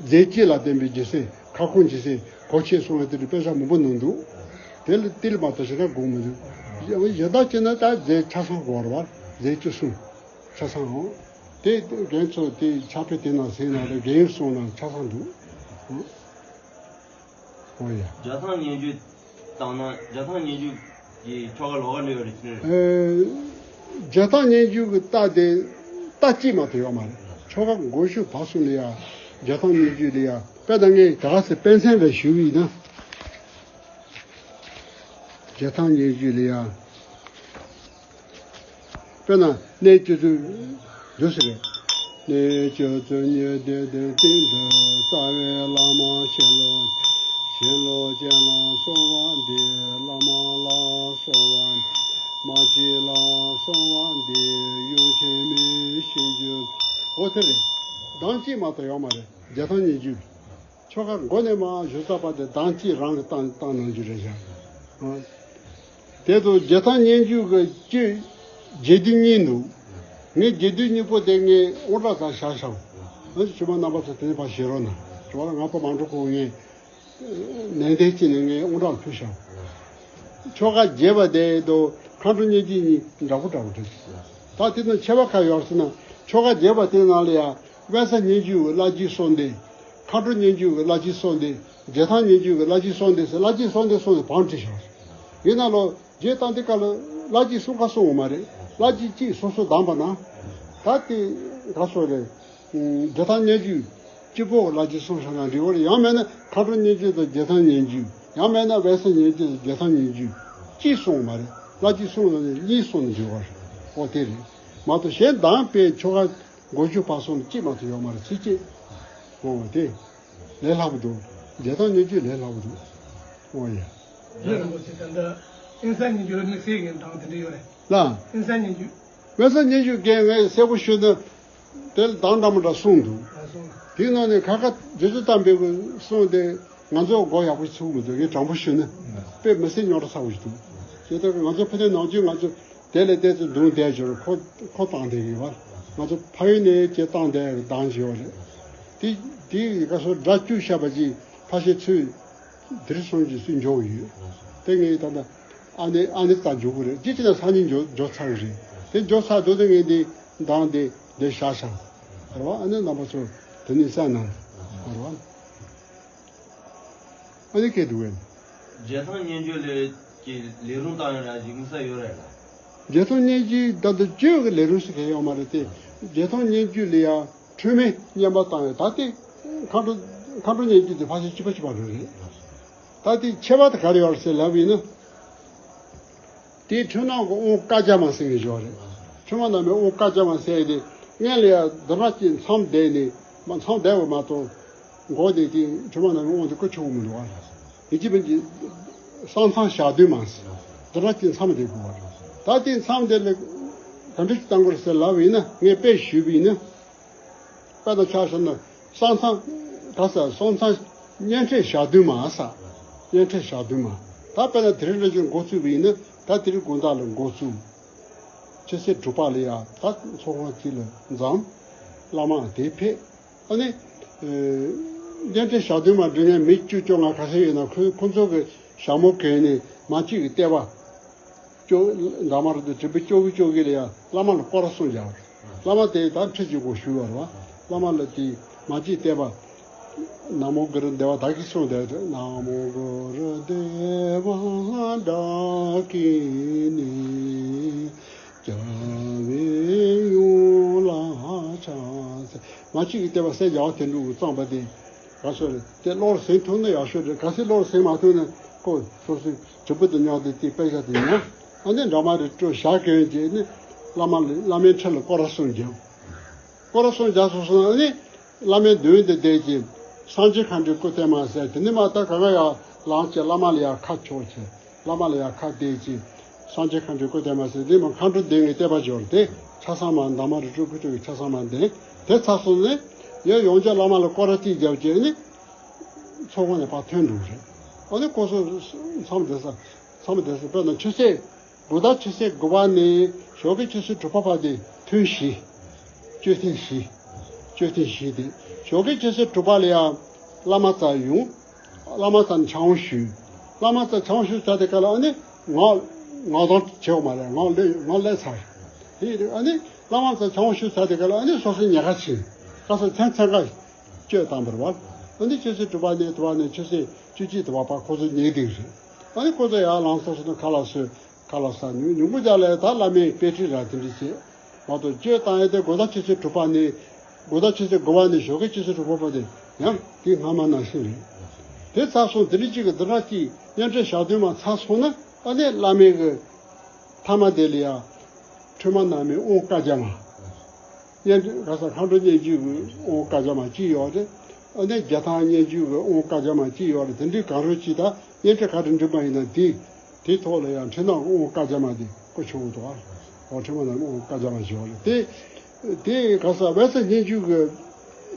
རྫས་གཅིག་ལ་བརྟེན་པའི་སྦྱིན་སྲེག་ཁ་སྐོང་སྦྱིན་སྲེག་གོ་ཆོད་གསུངས་ལ་དེ་འདྲ་དཔེ་ཆ་མང་པོ་ནང་འདུག། དེ་ལ་ཏིལ་མ་གཏོགས་ཞེ་དྲག་དགོས་མི་འདུག། ཡང་དག་བྱས་ན་ད་རྫས་ཆ་ཚང་དགོས་རེད་བ། རྫས་བཅུ་གསུམ་ཆ་ཚང་འོང་། དེ་རྒན་ཚོ་དེ་ཕྱག་དཔེ་དེ་ནང་གཟིགས་ན་རེད། རྒན་ཡོལ་གསུངས་ན་ཆ་ཚང་འདུག། ཨོ་ཡ། བརྒྱ་ཐམ་སྙན་བརྒྱུད་བཏང་ན་བརྒྱ་ཐམ་སྙན་བརྒྱུད་ཀྱི་ཆོ་ག་ལོགས་ཀ་འདྲ་ཡོད་རེད་ཟེར། ཨེ། བརྒྱ་ཐམ་སྙན་བརྒྱུད་ཀྱི་རྟགས་དེ་རྟགས་གཅིག་མ་གཏོགས་ཡོད་མ་རེད། ཆོ་ག་མགོ་མཇུག་བར་གསུམ་ལ་ཡ་བརྒྱ་ཐམ་སྙན་བརྒྱུད་ལ་ཡ་དཔེ་ད་ངས་ད་ག་ཚོད་དཔེ་མཚོན་རེ་ཞུ་བ་ཡིན་ན། བརྒྱ་ཐམ་སྙན་བརྒྱུད་ལ་ཡ། དཔེར་ན་གནས་བཅུ་བདུན་འདུག་ཟེར་རེད། གནས་བཅུ་བདུན་ཉི་ཟླའི་གདན་སྟེང་དུ། རྩ་བའི་བླ་མ་ཞིང་ལུས་ཞིང་ལུས་ཅན་ལ་གསོལ་བ་འདེབས། བླ་མ་ལ་གསོལ་བ་འདེབས། མ་སྐྱེས་ལ་གསོལ་བ་འདེབས། ཡུམ་ཆེན་མོའི་ཞིང་བཅུ། འོ་དེ་རེད། གདངས་གཅིག་མ་གཏོགས་ཡོད་མ་རེད། བརྒྱ་ཐམ་སྙན་བརྒྱུད། ཆོ་ག་མགོ་ནས་མར་ཞུ་ཚར་བ་དེ་གདངས་གཅིག་རང་གིས་བཏང་བཏང་གནང་རྒྱུ་རེད་བཞག། ཨ། དེ་ཚོ་བརྒྱ་ཐམ་སྙན་བརྒྱུད་ཀྱི་བཅུད་རྒྱས་བསྡུས་གཉིས་འདུག། ངས་རྒྱས་བསྡུས་གཉིས་པོ་དེ་ངས་དབང་དྲག་ཙམ་བཞག་བཞག། ཨ་ནི་ཆུ་མ་རྣམ་པ་ཚོ་དེ་ནས་ཕར་བཞེས་རོགས་གནང་། ཆུ་མ་ང་ཕ་མ་འགྲོ་ཁོ་ངས་ནན་ཏན་བྱས་ནས་ངས་དབང་དྲག་ཕུལ་བཞག། ཆོ་ག་རྒྱས་པ་དེ་དུ་མཁའ་འགྲོ་སྙན་བརྒྱུད་གཉིས་འདྲ་པོ་འདྲ་པོ་རེད། ད་དེ་ནང་ཁྱད་པར་ག་ཡོད་ཟེར་ན། ཆོ་ག་རྒྱས་པ་དེ་ནང་ལ་ཡང་དབེན་ས་སྙན་བརྒྱུད་ཀྱི་བླ་སྤྱིའི་གསོལ་འདེབས། མཁའ་འགྲོ་སྙན་བརྒྱུད་ཀྱི་བླ་སྤྱིའི་གསོལ་འདེབས། རྒྱལ་ཐང་སྙན་བརྒྱུད་ཀྱི་བླ་སྤྱིའི་གསོལ་འདེབས་ཟེར་བླ་སྤྱིའི་གསོལ་འདེབས་གསུངས་ཏེ་བང་བསྒྲིགས་བཞག། ཡིན་ན་ལོ་རྗེ་བསྟན་འཛིན་བཀའ་ལ་བླ་སྤྱིའི་གསུང་ཁ་གསུང་བ་མ་རེད། བླ་སྤྱི་གཅིག་སོ་སོ་གདམས་པ་ན། ད་དེ་ག་སོ་རེད། རྒྱལ་ཐང་སྙན་བརྒྱུད་སྤྱི་པོ་ལ་ཅིག་གསུངས་བཞག་ན་འགྲིག་བ་རེད། ཡང་མེད་ན་མཁའ་འགྲོ་སྙན་བརྒྱུད་དང་རྒྱལ་ཐང་སྙན་བརྒྱུད། ཡང་མེད་ན་བལ་ས་སྙན་བརྒྱུད་དང་རྒྱལ་ཐང་སྙན་བརྒྱུད། གཅིག་གསུངས་མ་རེད། ལ་ཅིག་གསུངས་ན་ནི་གཉིས་གསུངས་ན་འགྲིག་བ་རེད། འོ་དེ་རེད། མ་གཏོགས་གཞན་དང་པའི་ཆོ་ག་མགོ་མཇུག་བར་གསུམ་གཅིག་མ་གཏོགས་ཡོད་མ་རེད། ཚིག་གཅིག་འོ་དེ་ལས་སླ་པོ་འདུག་རྒྱལ་ཐང་སྙན་བརྒྱུད་ལས་སླ་པོ་འདུག་འོ་ཡ། རྒྱལ་རིན་པོ་ཆེ་ད་ལྟ་དབེན་ས་སྙན་བརྒྱུད་ལ་དམིགས་བསལ་གྱི་གདངས་དེ་འདྲ་ཡོད་རེད། ལ། དབེན་ས་སྙན་བརྒྱུད། དབེན་ས་སྙན་བརྒྱུད་ཀྱི་ངས་གསལ་པོ་ཞུས་ན། དེ་ལ་གདངས་འདྲ་མི་འདྲ་གསུངས་འདུག་དེའི་ནང་ནས་ཁ་ཁ་རྗེ་བཙུན་དམ་པའི་གསུང་དེ་ང་ཚོ་མགོ་ཡག་པོ་ཚུགས་མི་འདུག་ངས་དྲང་པོ་ཞུས་ན། དཔེ་མི་སྲིད་རྙོག་དྲ་ཚ་པོ་ཞིག་འདུག་དེ་ལྟར་ང་ཚོ་ཕ་དེ་ནང་ཆོས་ང་ཚོ་དེ་ལས་བལྟས་ཚེ་འདུག་བསྡད་ཞོར་ཁོ་ཁོ་བཏང་བསྡད་ཀྱི་བར། ང་ཚོ་ཕ་ཡུལ་ནས་ཅེས་བཏང་བསྡད་གདངས་ཞིག་ཡོད་རེད། དེ་དེའི་ཡི་ག་སོ་སྒྲ་བཅུ་བཤད་པ་ཅིག་ཕ་ཤེས་ཚུལ། དེར་སོང་ཅིག་སུས་འཇོག་ཡོད། དེ་ངས་ད་ལྟ་ཨ་ནེ་ཨ་ནེ་ཙ་འཇོག་གི་རེད། ཅི་ཅི་ན་སང་ཉིན་འཇོག་འཇོག་ཚར་གི་རེད། དེ་འཇོག་ཚར་དུས་དེ་ངས་འདི་འདང་དེ་དེ་བཞག་བཞག་རེད་བ། ཨ་ནེ་རྣམ་པ་ཚོ་དེ་ནས་གསན་གནང་རེད་བ། ཨ་ནེ་སྐད་འདུག་བས། རྒྱལ་ཐང་སྙན་བརྒྱུད་ལས་ཀྱི་ལས་རུང་བཏང་ཡོད་ར་ཞིག་དམིགས་བསལ་ཡོད་རེད་ལ། རྒྱལ་ཐང་སྙན་བརྒྱུད་ད་ལྟ་བརྗོད་ཀྱི་ལས་རུང་ཞིག་གས་ཡོད་མ་རེད་དེ། རྒྱལ་ཐང་སྙན་བརྒྱུད་ལ་ཡང་འཁྲུལ་མེད་བསྙེན་པ་བཏང་ཡོད། ད་དེ་མཁའ་འགྲོ་མཁའ་འགྲོ་སྙན་བརྒྱུད་དེ་ཕལ་ཆེར་གཅིག་པ་གཅིག་པ་རེད། ད་དེ་ཁྱད་པར་དེ་ག་རེ་ཡོད་རེད་ཟེར་ལབ་ཡིན་ན། དེའི་འཁྲུལ་སྣང་གི་དབང་བཀའ་རྒྱ་མ་ཟེར་བའི་ཞོར་རེད། འཁྲུལ་མ་རྣམས་ནི་དབང་བཀའ་རྒྱ་མ་ཟེར་ཏེ། སྔོན་ལ་ཡང་འདི་འདྲ་ཅིག་མཚམས་བསྡད་ནས་མ་མཚམས་བསྡད་པ་མ་གཏོགས། འགོག་དེ་དེ་འཁྲུལ་མ་རྣམས་ནི་དབང་དེ་བཀོད་ཆོག་གི་མི་འདུག་བ། དེ་ཅི་བྱས་ཀྱི་གསང་མཚམས་ཞག་བདུན་མ་ཟེར། འདི་འདྲ་ཅིག་མཚམས་བསྡད་དགོས་བ། ད་དེ་མཚམས་དེ་ལ་ག་འདྲ་ཅིག་བཏང་དགོས་ཟེར་ལབ་ཡིན་ན། ངས་དཔེ་ཞུས་པ་ཡིན་ན། དཔེ་དང་ཆ་བཞག་ན་གསང་མཚམས་ག་ས་གསང་མཚམས་བསྙེན་ཁྲིད་ཞག་བདུན་མ་ས། བསྙེན་ཁྲིད་ཞག་བདུན་མ། ད་དཔེར་ན་དེ་རིང་འདྲ་ཅིག་འགོ་བཙུགས་པ་ཡིན་ན། ད་དེ་རིང་དགོང་དག་ལ་འགོ་བཙུགས། ཆུ་ཚོད་དྲུག་པ་ལ་ཡ་ད་ཚོགས་ཁང་གཅིག་ལ་འཛོམས། བླ་མ་དེ་ཕེབས། ཨ་ནི། ཨེ། བསྙེན་ཁྲིད་ཞག་བདུན་མ་འགྲོ་མཁན་མི་བཅུ་བཅོ་ལྔ་ག་ཚོད་ཡོད་ན། ཁོ་ཁོ་ཚོ་གི་ཞྭ་མོ་གྱོན་ནས་མ་གཅིག་གི་ལྟེ་བ། བཅོ། འདབ་མ་རུ་དེ་དྲིལ་བུ་བཅོ་བཞི་བཅོ་བཞི་ལ་ཡ་བླ་མ་ལ་སྐོར་ར་གསུམ་བརྒྱབ། བླ་མ་དེ་ད་ཁྲི་གཅིག་གོ་ཞུ་བར་བ། བླ་མ་ལ་དེ་མ་གཅིག་བལྟས་པ། ན་མོ་གུ་རུ་དེ་བ་ད་གི་གསུངས་དེ་ན་མོ་གུ་རུ་དེ་བ་ད་གི་ནི་རྒྱལ་བའི་ཡུམ་ལ་ཕྱག་འཚལ། མ་གཅིག་གི་བལྟས་པ་སེ་རྒྱལ་བ་དོན་གྲུབ་ཀྱིས་བརྩམས་པ་དེ། ག་སོ་རེད། དེ་བློར་ཟིན་ཐུབ་ན་ཡག་ཤོས་རེད། ག་སེ་བློར་ཟིན་མ་ཐུབ་ན་ཁོ་སོ་སོའི་དྲིལ་བུ་དེ་ཉོས་ཏེ་དེ་དཔེ་ཆ་དེ་ཉོས། ཨ་ནི་འདབ་མ་རེ་སྤྲོ། ཞྭ་གྱོན་བྱས་ནི་བླ་མ་ལ་བླ་མའི་ཁྲི་ལ་སྐོར་ར་གསུམ་བརྒྱབ། སྐོར་ར་གསུམ་བརྒྱབ་སོང་སོང་ཨ་ནི་བླ་མའི་མདུན་དུ་བསྡད་ཀྱིན་སངས་རྒྱས་མཁའ་འགྲོའི་སྐུ་བརྟན་མ་ཟེར། དེ་ནི་མ་ད་ག་ག་ཡ་ལངས་བྱས་བླ་མ་ལ་ཡ་ཁ་ཕྱོགས་བྱས། བླ་མ་ལ་ཡ་ཁ་གཏད་ཀྱིན་སངས་རྒྱས་མཁའ་འགྲོའི་སྐུ་བརྟན་མ་ཟེར། དེ་མ་མཁའ་འགྲོ་ལྡན་གྱི་བསྟན་པ་འབྱོར་ཏེ་ཆ་ཚང་མ་འདབ་མ་རུ་སྤྲོ་ཕུ་སྤྲོ་གི་ཆ་ཚང་མ་ལྡན། དེ་ཚར་སོང་ནས་ཡང་ཡོངས་ཀྱི་བླ་མ་ལ་སྐོར་ར་གཅིག་བརྒྱབ་བྱས་ནི་ཚོགས་ཁང་ནས་ཕར་ཐོན་འགྲོ་རེད། ཨ་ནི་ཁོ་ཚོ་མཚམས་བསྡད་ས་མཚམས་བསྡད་ས་དཔེར་ན་ཆུ་ཚོད། དགོང་དག་ཆུ་ཚོད་དགུ་པ་ནས་ཞོགས་ཀའི་ཆུ་ཚོད་དྲུག་པ་བར་དུ་ཐུན་བཞི། མཆོད་རྟེན་བཞི། མཆོད་རྟེན་བཞི་དེ། ཞོགས་ཀའི་ཆུ་ཚོད་དྲུག་པ་ལ་ཡང་བླ་མ་རྩ་ཡོང་། བླ་མ་རྩ་ནས་ཕྱག་དབང་ཞུས། བླ་མ་རྩ་ཕྱག་དབང་ཞུས་ཚར་དེ་ག་ལ་ཨ་ནི་ངག་ངག་དོན་བྱེད་དགོས་མ་རེད། ངག་ལས་ངག་ལས་ཚར། དེ་ཨ་ནི་བླ་མ་རྩ་ཕྱག་དབང་ཞུས་ཚར་དེ་ག་ལ་ཨ་ནི་སོ་སོའི་ཉལ་ཁ་ཕྱིན། ག་ས་མཚན་མཚན་ག་གཅོད་བཏང་བར་བ། ཨ་ནི་ཆུ་ཚོད་དྲུག་པ་ནས་དྲུག་པ་ནས་ཆུ་ཚོད་བཅུ་གཅིག་དྲུག་པ་བར་ཁོ་ཚོ་ཉལ་བསྡད་རེད། ཨ་ནི་ཁོ་ཚོ་ཡར་ལངས་སོ་སོ་ནས་ཁ་ལག་ཟོས། ཁ་ལག་ཟ་ནས་ཉུང་ངུ་རྒྱག་ལས་ད་བླ་མའི་དཔེ་ཁྲིད་ར་དེ་འདྲ་བྱས། མ་གཏོགས་གཅོད་བཏང་ཡས་དེ་དགོང་དག་ཆུ་ཚོད་དྲུག་པ་ནས། དགོང་དག་ཆུ་ཚོད་དགུ་པ་ནས་ཞོགས་ཀའི་ཆུ་ཚོད་དྲུག་པ་བར་དེ་ཡང་དེ་སྔ་མ་ནང་བཞིན་རེད། དེ་ཚར་སོང་དེ་རིང་གཅིག་གི་འདི་འདྲ་གཅིག་བསྙེན་ཁྲིད་ཞག་བདུན་མ་ཚར་སོང་ན་ཨ་ནི་བླ་མའི་གི་ཐ་མ་དེ་ལ་ཡང་འཕྲོས་མ་ནང་མའི་དབང་བཀའ་རྒྱ་མ། བསྙེན་ག་ས་མཁའ་འགྲོ་སྙན་བརྒྱུད་ཀྱི་དབང་བཀའ་རྒྱ་མ་གཅིག་ཡོད་རེད། ཨ་ནི་རྒྱལ་ཐང་སྙན་བརྒྱུད་ཀྱི་དབང་བཀའ་རྒྱ་མ་གཅིག་ཡོད་རེད། དེ་འདྲའི་གང་རུང་གཅིག་དང་བསྙེན་ཁྲིད་ག་རེ་འགྲིམ་པ་ཡིན་ན་དེ། དེའི་ཐོག་ལ་ཡང་འཕྲིན་ནག་དབང་བཀའ་རྒྱ་མ་དེ་བཀོད་ཆོག་གི་འདུག་ཨ། འོ་འཕྲིན་མ་ལ་དབང་བཀའ་རྒྱ་མ་ཞེས་པ་རེད་དེ། དེ་ག་ས་བལ་ས་སྙན་བརྒྱུད་ཀྱི་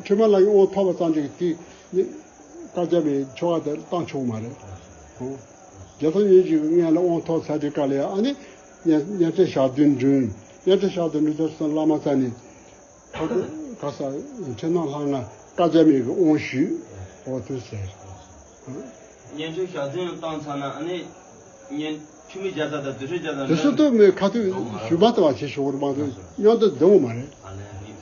འཕྲིན་མ་ལ་དབང་ཐོབ་པ་ཙམ་ཅིག་དེ་བཀའ་རྒྱ་མའི་ཆོ་ག་དེ་བཏང་ཆོག་མ་རེད། འོ། རྒྱལ་ཐང་སྙན་བརྒྱུད་ཀྱི་སྔོན་ལ་དབང་ཐོབ་ཚར་དུས་སྐབས་ལ་ཡང་ཨ་ནི་བསྙེན་བསྙེན་ཁྲིད་ཞག་བདུན་འགྲིམ། བསྙེན་ཁྲིད་ཞག་བདུན་འགྲིམ་དུས་སུ་བླ་མ་རྩ་ནས། ཁ་ཁ་ས་འཕྲིན་ནག་ལྷ་ང་བཀའ་རྒྱ་མའི་གི་དབང་ཞུས། འོ་དུ་ཟེར། བསྙེན་ཁྲིད་ཞག་བདུན་བཏང་ཚར་ན་ཨ་ནི་བསྙེན་འཕྲིན་མི་བརྒྱ་རྩ་དང་དུས་ཚོད་བརྒྱ་རྩ་དུས་ཚོད་ཐོག་མའི་ཁ་ཐུག་ཞུ་མ་ཐུབ་པ་བྱེད་ཆོག་གི་མ་གཏོགས་སྙོན་དུ་འདོན་དགོས་མ་རེད།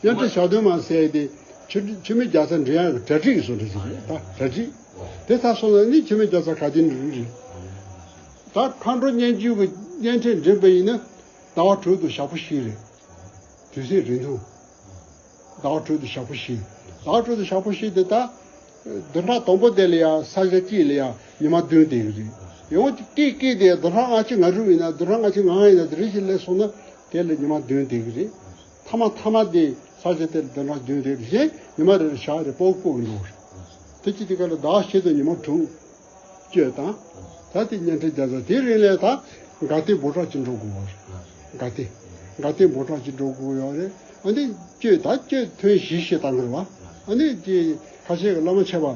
བསྙེན་ཁྲིད་ཞག་བདུན་མ་ཟེར་ཏེ་འཕྲིན་འཕྲིན་མི་བརྒྱ་རྩ་འདྲེན་ཡག་གི་གྲ་སྒྲིག་བཟོ་འདྲ་ཞིག་རེད་ད་གྲ་སྒྲིག་དེ་ཚར་སོང་ན་ནི་འཕྲིན་མི་བརྒྱ་རྩ་ག་དེ་འདྲ་རེད། ད་མཁའ་འགྲོ་སྙན་བརྒྱུད་ཀྱི་བསྙེན་ཁྲིད་འགྲིམ་པ་ཡིན་ན་ཟླ་བ་དྲུག་ཏུ་ཞག་པོ་བཞི་རེད། དུས་ཚོད་རིང་ཐུང་། ཟླ་བ་དྲུག་ཏུ་ཞག་པོ་བཞི། ཟླ་བ་དྲུག་ཏུ་ཞག་པོ་བཞི་དེ་ད། བདུན་ཕྲག་དང་པོ་དེ་ལ་ཡང་ས་ཆ་གཅིག་ལ་ཡང་ཉི་མ་བདུན་བསྡད་ཀྱི་རེད། ཡང་གཅིག་གཅིག་དེ་བདུན་ཕྲག་ལྔ་བཅུ་ང་དྲུག་ཡིན་ན་བདུན་ཕྲག་ལྔ་བཅུ་ང་ལྔ་ཡིན་ན་དེ་རེ་ཞིག་སླེབས་སོང་ན་དེ་ལ་ཉི་མ་བདུན་བསྡད་ཀྱི་རེད། ཐ་མ་ཐ་མ་དེ་ས་ཆ་དེ་ལ་བདུན་ཕྲག་བདུན་བསྡད་ཀྱི་རེད། ཉི་མ་རེ་རེ་ཞག་རེ་སྤོ་སྤོ་གི་འགྲོ་གི་རེད། དེ་གཅིག་དེ་ག་ལ་ཟླ་བ་བཞི་དང་ཉི་མ་དྲུག་གཅོད་དང་། ད་དེ་བརྙན་འཕྲིན་རྒྱག་ས་དེ་རིང་ལས་ད་དགའ་སྟོན་འབུམ་ཕྲག་གཅིག་འགྲོ་དགོས་པ་རེད། དགའ་སྟོན། དགའ་སྟོན་འབུམ་ཕྲག་གཅིག་འགྲོ་དགོས་ཡོད་རེད། ཨ་ནི་གཅོད་ད་གཅོད་ཐུན་བཞི་བཞི་བཏང་གི་རེད་བ། ཨ་ནི་དེ་ཁ་ཤས་ཀྱི་བླ་མ་མཆོད་པ།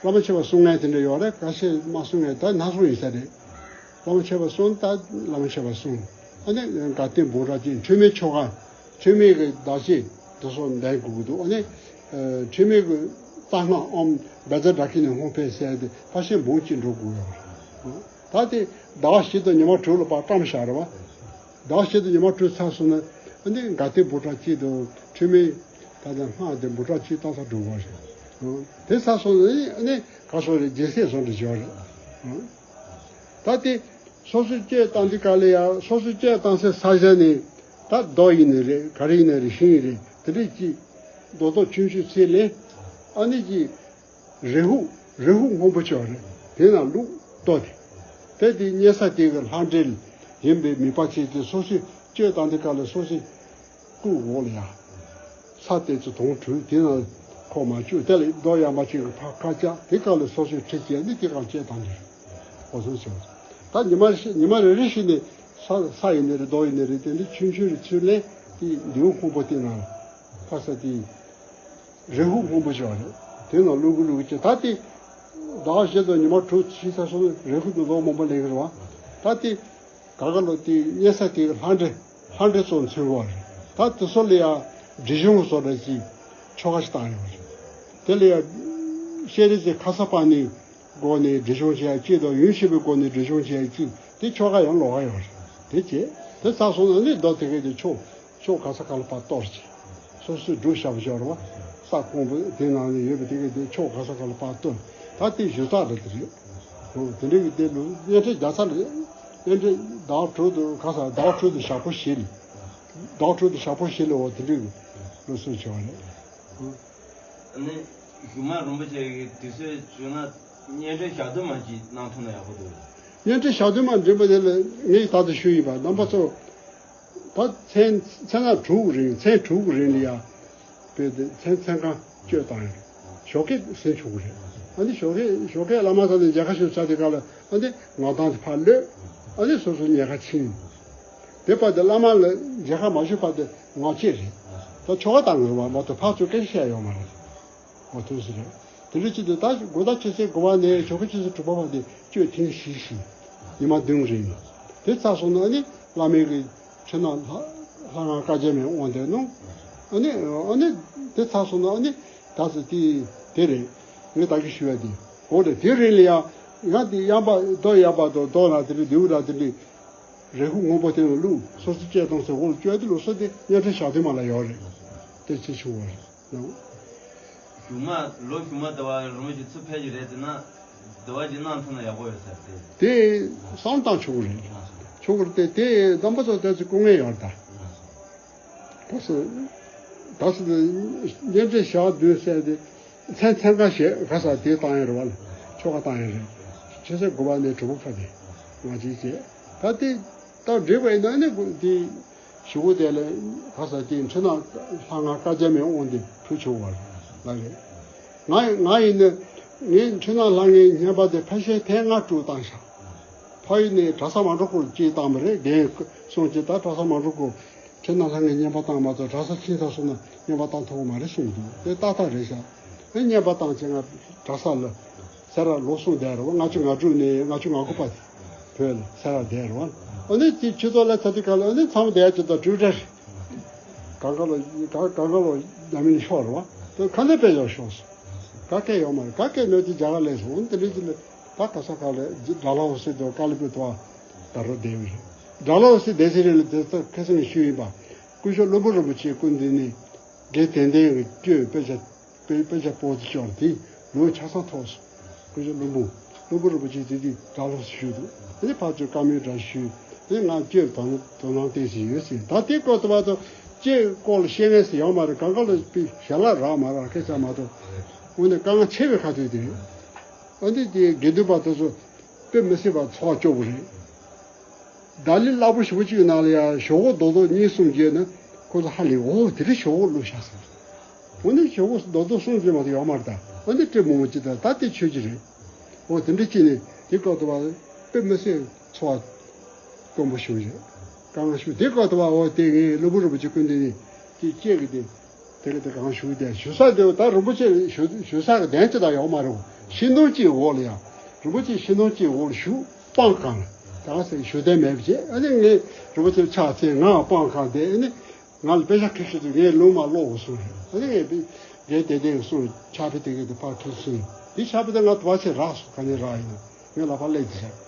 བླ་མ་མཆོད་པ་གསུང་མཁན་དེ་འདྲ་ཡོད་རེད། ཁ་ཤས་མ་གསུང་མཁན་ད་སྣ་ཚོགས་ཡིན་ས་རེད། བླ་མ་མཆོད་པ་གསུང་ད་བླ་མ་མཆོད་པ་གསུང་། ཨ་ནི་དགའ་སྟོན་འབུམ་ཕྲག་གཅིག་འཁྲུལ་མེད་ཆོ་ག་འཁྲུལ་མེད་ཀྱི་བདག་བསྐྱེད་དེ་ཚོ་འདོན་དགོས་ཀྱི་འདུག་ཨ་ནི། ཨ། འཁྲུལ་མེད་ཀྱི་རྩ་སྔགས་ཨོཾ་བཛྲ་ཌཱ་ཀི་ནས་ཧཱུྃ་ཕེབས་ཟེར་ཏེ་ཕར་ཕྱིན་འབུམ་གཅིག་འགྲོ་དགོས་ཡོད་རེད། ད་དེ་ཟླ་བ་བཞི་དང་ཉི་མ་དྲུག་ལ་ཕར་བཀྲམ་བཞག་རེད་བ། ཟླ་བ་བཞི་དང་ཉི་མ་དྲུག་ཚར་སོང་ན་ཨ་ནི་དགའ་སྟོན་འབུམ་ཕྲག་གཅིག་དང་འཁྲུལ་མེད་ད་ལྟ་སྔགས་དེ་འབུམ་ཕྲག་གཅིག་བཏང་ཚར་འགྲོ་དགོས་རེད། དེ་ཚར་སོང་ན་ཨ་ནི་ག་སོང་རེད། རྒྱལ་སྲས་བཟོ་འདྲ་བྱས་རེད། ད་དེ། སོ་སོས་གཅོད་བཏང་དུས་ག་ལ་ཡང་སོ་སོས་གཅོད་བཏང་སའི་ས་ཆ་ནས་ད་རྡོ་ཡིན་ནའི་རེད། ག་རེ་ཡིན་ནའི་རེད། ཤིང་ཡིན་རེད། དེ་འདྲས་ཀྱི་རྡོ་ཏོག་ཆུང་ཆུང་ཚིག་ལེན། ཨ་ནི་ཀྱི་རེ་ཧུ་རེ་ཧུ་སྔོན་པོ་ཅིག་ཡོད་རེད། དེ་ནང་བླུགས། རྡོ་དེ། དེ་དེ་རྙེད་ས་དེ་གི་ལྷ་འདྲེ་ཡིན་པའི་མི་པ་ཅིག་དེ་སོ་སོས་གཅོད་བཏང་དུས་ག་ལ་སོ་སོས། སྐུ་འོག་ལ་ཡ། ས་དེ་ཚོ་དོང་དྲུད། དེ་ནང་ཁོག་མ་བཅུག་དེ་ལ་རྡོ་ཡངས་པ་ཅིག་གི་ཕར་ཁ་བཅག་དེ་ག་ལ་སོ་སོའི་ཁྲི་བཅད་ནི་དེ་གང་བཅད་བཏང་ནས་འོ་ཚོད་བྱུང་། ད་ཉི་མ་ཉི་མ་རེ་རེ་བཞིན་ནས་ས་ས་ཡིན་ནི་རེད། རྡོ་ཡིན་ནི་རེད། དེ་འདྲ་ཆུང་ཆུང་རེ་ཚུར་ལེན། དེ་མདེའུ་སྔོན་པོ་དེ་ནང་ལ་ཕ་ས་དེ་རེ་ཧུ་སྔོན་པོ་ཅིག་ཡོད་རེད། དེ་ནང་བླུག་གི་བླུག་གི་ད་དེ་ཟླ་བ་བཞི་དང་ཉི་མ་དྲུག་ཕྱིན་ཚར་སོང་ན་རེ་ཧུ་དེ་ལོ་མང་པོ་ལེན་གི་རེད་བ། ད་དེ། ག་ག་ལོ་དེ་རྙེད་ས་དེ་ལྷ་འདྲེ་ལྷ་འདྲེ་ཚོ་མཚོན་གོ་རེད། ད་དེ་ཚོ་ལ་ཡང་འབྲི་གཞུང་བཟོ་འདྲ་ཅིག་ཆོ་ག་ཞིག་བཏང་ཡོད་རེད། དེ་ལ་ཡང་ཤེས་རིག་ཅིག་ཁ་སར་པ་ཎིའི་སྒོ་ནས་འབྲི་གཞུང་བྱེད་ཡ་གཅིག་དང་ཡུམ་ཆེན་པོའི་སྒོ་ནས་འབྲི་གཞུང་བྱེད་ཡ་གཅིག་དེ་ཆོ་ག་ཡང་ལོགས་ཀ་ཡོད་རེད། དེ་བྱས་དེ་ཚར་སོང་ན་ནི་རྡོ་དེ་གས་དེ་ཆོ་ཕྱོགས་ག་ས་ག་ལ་ཕར་གཏོར་བྱས། སོ་སོའི་སྒྲུབ་བྱ་བ་སྦྱོར་བ། ས་ཁོང་པོ་དེ་ནང་ལ་ཡོད་པ་དེ་གས་དེ་ཕྱོགས་ག་ས་ག་ལ་ཕར་གཏོར། ད་དེ་ཞུ་ཚགས་རེད་དེ་རེད། འོ་དེ་འདྲ་གི་དེ་ལུ་བརྙན་འཕྲིན་རྒྱག་ཚར་རེད། བརྙན་འཕྲིན་ཟླ་བ་དྲུག་ཏུ་ག་ས་ཟླ་བ་དྲུག་ཏུ་ཞག་པོ་བཞི་ལ། ཟླ་བ་དྲུག་ཏུ་ཞག་པོ་བཞི་ལ་འོ་དེ་འདྲ་གི་ལུགས་སྲོལ་བྱས་པ་རེད། ཨ་ནི་གཞུག་མ་རིན་པོ་ཆེ་གི་དུས་ཚོད་བྱུང་ན་བརྙན་འཕྲིན་ཞག་བདུན་མ་ཅིག་གནང་ཐུབ་ན་ཡག་པོ་འདུག་བརྙན་འཕྲིན་ཞག་བདུན་མ་འགྲིམ་པ་དེ་ལ་ངས་ད་ལྟ་ཞུས་ཡིན་པ། རྣམ་པ་ཚོ། ད་མཚན་མཚན་ལ་དྲུག་རིང་མཚན་དྲུག་རིང་ལ་ཡ། དཔེ་དེ་མཚན་མཚན་གང་གཅོད་བཏང་ཡོད། ཞོགས་ཀས་ཟིན་ཆོག་གི་རེད། ཨ་ནི་ཞོགས་ཀས་ཞོགས་ཀས་བླ་མ་ས་ནས་མཇལ་ཁ་ཞུ་ཚར་དུས་སྒང་ལ་ཨ་ནི་ངག་དབང་དེ་ཕར་གློད། ཨ་ནི་སོ་སོ་ཉལ་ཁ་ཕྱིན། དེ་བར་དུ་བླ་མ་ལ་མཇལ་ཁ་མ་ཞུས་བར་དུ་ངག་བཅད་རེད། ད་ཆོ་ག་བཏང་གི་རེད་བ། མ་གཏོགས་ཕར་ཚུར་སྐད་ཆ་བཤད་ཡོད་མ་རེད། འོ་དུས་སུ་རེད། དེ་འདྲ་ཅིག་དུས་ད་དགོང་དག་ཆུ་ཚོད་དགུ་པ་ནས་ཞོགས་ཀའི་ཆུ་ཚོད་དྲུག་པ་བར་དུ་གཅོད་ཐེངས་བཞི་བཞི། ཉི་མ་བདུན་རིང་། དེ་ཚར་སོང་ན་ཨ་ནི་བླ་མའི་གི་ཕྱི་ནང་ལྷ་ལྷ་ཁང་བཀའ་རྒྱ་མའི་དབང་དུ་གནང་། ཨ་ནི་ཨ་ནི་དེ་ཚར་སོང་ན་ཨ་ནི་ད་སུ་དེ་དེ་རེད། ངས་ད་གི་ཞུ་ཡ་དེ། འོ་རེད། དེ་རིང་ལ་ཡང་ཡང་དེ་ཡང་པ་རྡོ་ཡང་པ་དང་རྡོ་ན་དེ་རེད། རྡེའུ་ན་དེ་རེད། རེ་ཧུ་སྔོན་པོ་དེ་ལ་བླུགས། སོ་སོ་གཅོད་བཏང་ཚེ་འོ་གཅོད་དེ་ལོ་སོ་དེ་བརྙན་འཕྲིན་ཞག་དུས་མ་ལ་ཡོད་རེད། དེ་ཅི་ཆུང་བ་རེད། གཞུག་མ་ལོ་གཞུག་མ་ཟླ་བ་རིན་པོ་ཆེ་ཚུར་ཕེབས་ཀྱི་རེད་ཟེར་ན། ཟླ་བ་གཅིག་གནང་ཐུབ་ན་ཡག་པོ་ཡོད་ས་རེད། དེ་བསམ་བཏང་ཆོག་གི་རེད། ཆོག་གི་རེད། དེ་དེ་རྣམ་པ་ཚོ་ལྟ་ཚུལ་སྐུ་ངལ་ཡོད་རེད་ད། ད་སུ་ད་སུ་བརྙན་འཕྲིན་ཞག་བདུན་ཟེར་དེ་མཚན་མཚན་ག་ཞེས་ག་ས་དེ་བཏང་ཡོད་རེད་བ། ཆོ་ག་བཏང་ཡོད་རེད། ཆུ་ཚོད་དགུ་པ་ནས་དྲུག་པ་བར་དེ་ང་ཅིག་བྱས། ད་དེ་ད་འགྲིག་པ་ཡིན་ན་ནི་དེ། ཞུ་གུ་དེ་ལ་ག་ས་དེ་འཕྲིན་ནང་ལྷ་ང་བཀའ་རྒྱ་མའི་དབང་དེ་ཕུལ་ཆོག་པ་ལ་རེད། ང་ང་ཡིན་ན་ངས་འཕྲིན་ནང་ལྷ་ངའི་བསྙེན་པ་དེ་ཕལ་ཆེར་ཐེངས་ལྔ་དྲུག་བཏང་ཤག་ཕ་ཡུལ་ནས་གྲྭ་ས་མ་འགྲོ་སྐོར་གཅིག་བཏང་བ་རེད། རྒན་གསུང་གཅིག་ད་གྲྭ་ས་མ་འགྲོ་སྐོར་འཕྲིན་ནང་ལྷ་ངའི་བསྙེན་པ་བཏང་མ་གཏོགས་གྲྭ་ས་ཕྱིན་ཚར་སོང་ན་བསྙེན་པ་བཏང་ཐུབ་ཀྱི་མ་རེད་གསུངས་འདུག་དེ་ཏག་ཏག་རེད་ཤག་ཨེ་བསྙེན་པ་བཏང་བྱས་ང་གྲྭ་ས་ལ། སེ་ར་ལོ་གསུམ་བསྡད་རེད་བ། ལྔ་བཅུ་ང་དྲུག་ནས་ལྔ་བཅུ་ང་དགུ་བར་བོད་ལ་སེ་ར་བསྡད་རེད་བ། ཨ་ནི་དེ་ཆུ་ཚོད་ལ་ཚ་དུས་ག་ལ་ཨ་ནི་མཚམས་བསྡད་ཡ་ཆུ་ཚོད་དྲུག་སྒྲ་རེད། གང་ག་ལོ་གང་གང་ག་ལོ་རྒྱ་མིན་ཤོར་རེད་བ། དེ་ཁ་ནས་དཔེ་ཡག་ཤོར་སོང་། ག་གེ་ཡོད་མ་རེད། ག་གེ་མེད་དུས་རྒྱ་གར་སླེབས་སོང་། ཨ་ནི་དེ་འདྲའི་ཅིག་ལ་ད་ག་ས་ག་ལ་དགྲ་ལྷ་འོད་ཟེར་དང་ཀ་ལི་པོ་དང་ད་རོ་བསྡད་ཡོད་རེད། དགྲ་ལྷ་འོད་ཟེར་སྡེ་སྲིད་རེད་ལ་དེ་ཚོ་ཁ་སང་ཞུས་ཡིན་པ། སྐུ་ཞབས་བློན་པོ་རིན་པོ་ཆེའི་སྐུ་མདུན་ནས་དགེ་དེ་འདྲའི་གི་བསྐྱོད་དཔེ་ཆ། དཔེ་དཔེ་ཆ་པོ་ཏི་ཅོར་དེ་ལོ་ཆ་ཚང་ཐོག་སོང་། སྐུ་ཞབས་བློན་པོ་བློན་པོ་རིན་པོ་ཆེ་དེ་དུས་གྲྭ་ལོག་ཞུས་འདུག་དེ་ཕར་ཚུར་བཀའ་མོལ་འདྲ་ཞུས། དེ་ང་བསྐྱོད་དོ་སྣང་དོ་སྣང་བསྟན་བཞིན་ཡོད་ཟེར། ད་དེ་སྐོར་དུ་བ་དུ་ ཅེས་སྐོར་ལ་བཤད་མཁན་ཞིག་ཡོང་མ་རེད། གང་ག་ལ་དཔེ་ཞལ་ལག་རག་མ་རག་སྐད་ཆ་མ་གཏོགས། འོ་ན་དཀའ་ངལ་ཆེ་བའི་ཁ་ཐུག་དེ་རེད། ཨ་འདི་དེ་དགེ་འདུན་པ་དེ་ཚོ་དཔེ་མི་སྲིད་པ་ཚོར་བ་སྐྱོ་པོ་རེད། ད་ལི་སླ་པོ་ཞེ་པོ་ཅིག་ནང་ལ་ཡང་ཞོག་ཁོག་རྡོག་རྡོག་གཉིས་གསུམ་བརྗེས་ན་ཁོ་ཚོ་ཧ་ལས། འོ་དེ་རིང་ཞོག་ཁོག་བླུགས་བཞག་ཟེར། འོ་ན་ཞོག་ཁོག་རྡོག་རྡོག་གསུམ་བརྗེས་མ་གཏོགས་ཡོད་མ་རེད་ད། འོ་འདི་སྤྲེལ་མོ་མོ་ཅིག་ད་ད་དེ་ཆོས་ཀྱི་རེད། འོ་དེ་འདྲ་ཅིག་ནས་དེ་སྐབས་དུ་བ་དཔེ་མི་སྲིད་ཚོར་བ་སྐྱོ་པོ་ཞིག་རེད། དཀའ་ངལ་ཞིག་དེ་སྐབས་དུ་བ། འོ་དེ་ངའི་སློབ་དཔོན་རིན་པོ་ཆེ་སྐུ་མདུན་ནས་ཅིག་སྐྱེས་ཀྱི་དེ། དེ་ག་དེ་གང་བཞུགས་དེ་བཞུགས་ས་དེ་ད་རིན་པོ་ཆེ་བཞུགས་བཞུགས་ས་གི་གདན་ཅི་དང་ཡོག་མ་རེད། ཤིང་སྡོང་གཅིག་འོག་ལ་ཡང་རིན་པོ་ཆེ་ཤིང་སྡོང་གཅིག་འོག་ལ་བཞུགས། སྤང་གང་ལ་ད་ག་ཟེར་བཞུགས་གདན་མེད་པ་བྱས། ཨ་ནི་ངས་རིན་པོ་ཆེ་ཕྱག་འཚལ། ང་སྤང་གང་དེ་ཨ་ནི་ང་ལ་དཔེ་ཆ་ཁྲིད་ཤོག་དུས་ངས་ལུང་མ་ཀློག་གོ་གསུངས་རེད། ཨ་ནི་ངས་དེ་དགེ་དེ་དེ་གསུངས། ཕྱག་དཔེ་དེ་ག་དེ་ཕར་ཁྲིད་སོང་། དེ་ཕྱག་དཔེ་དེ་ང་དུ་བ་ཆེ་རག་སོང་། ག་ནས་རག་ཡིན་ན། ངས་ལག་པ་སླེབས་ཀྱི་རེད།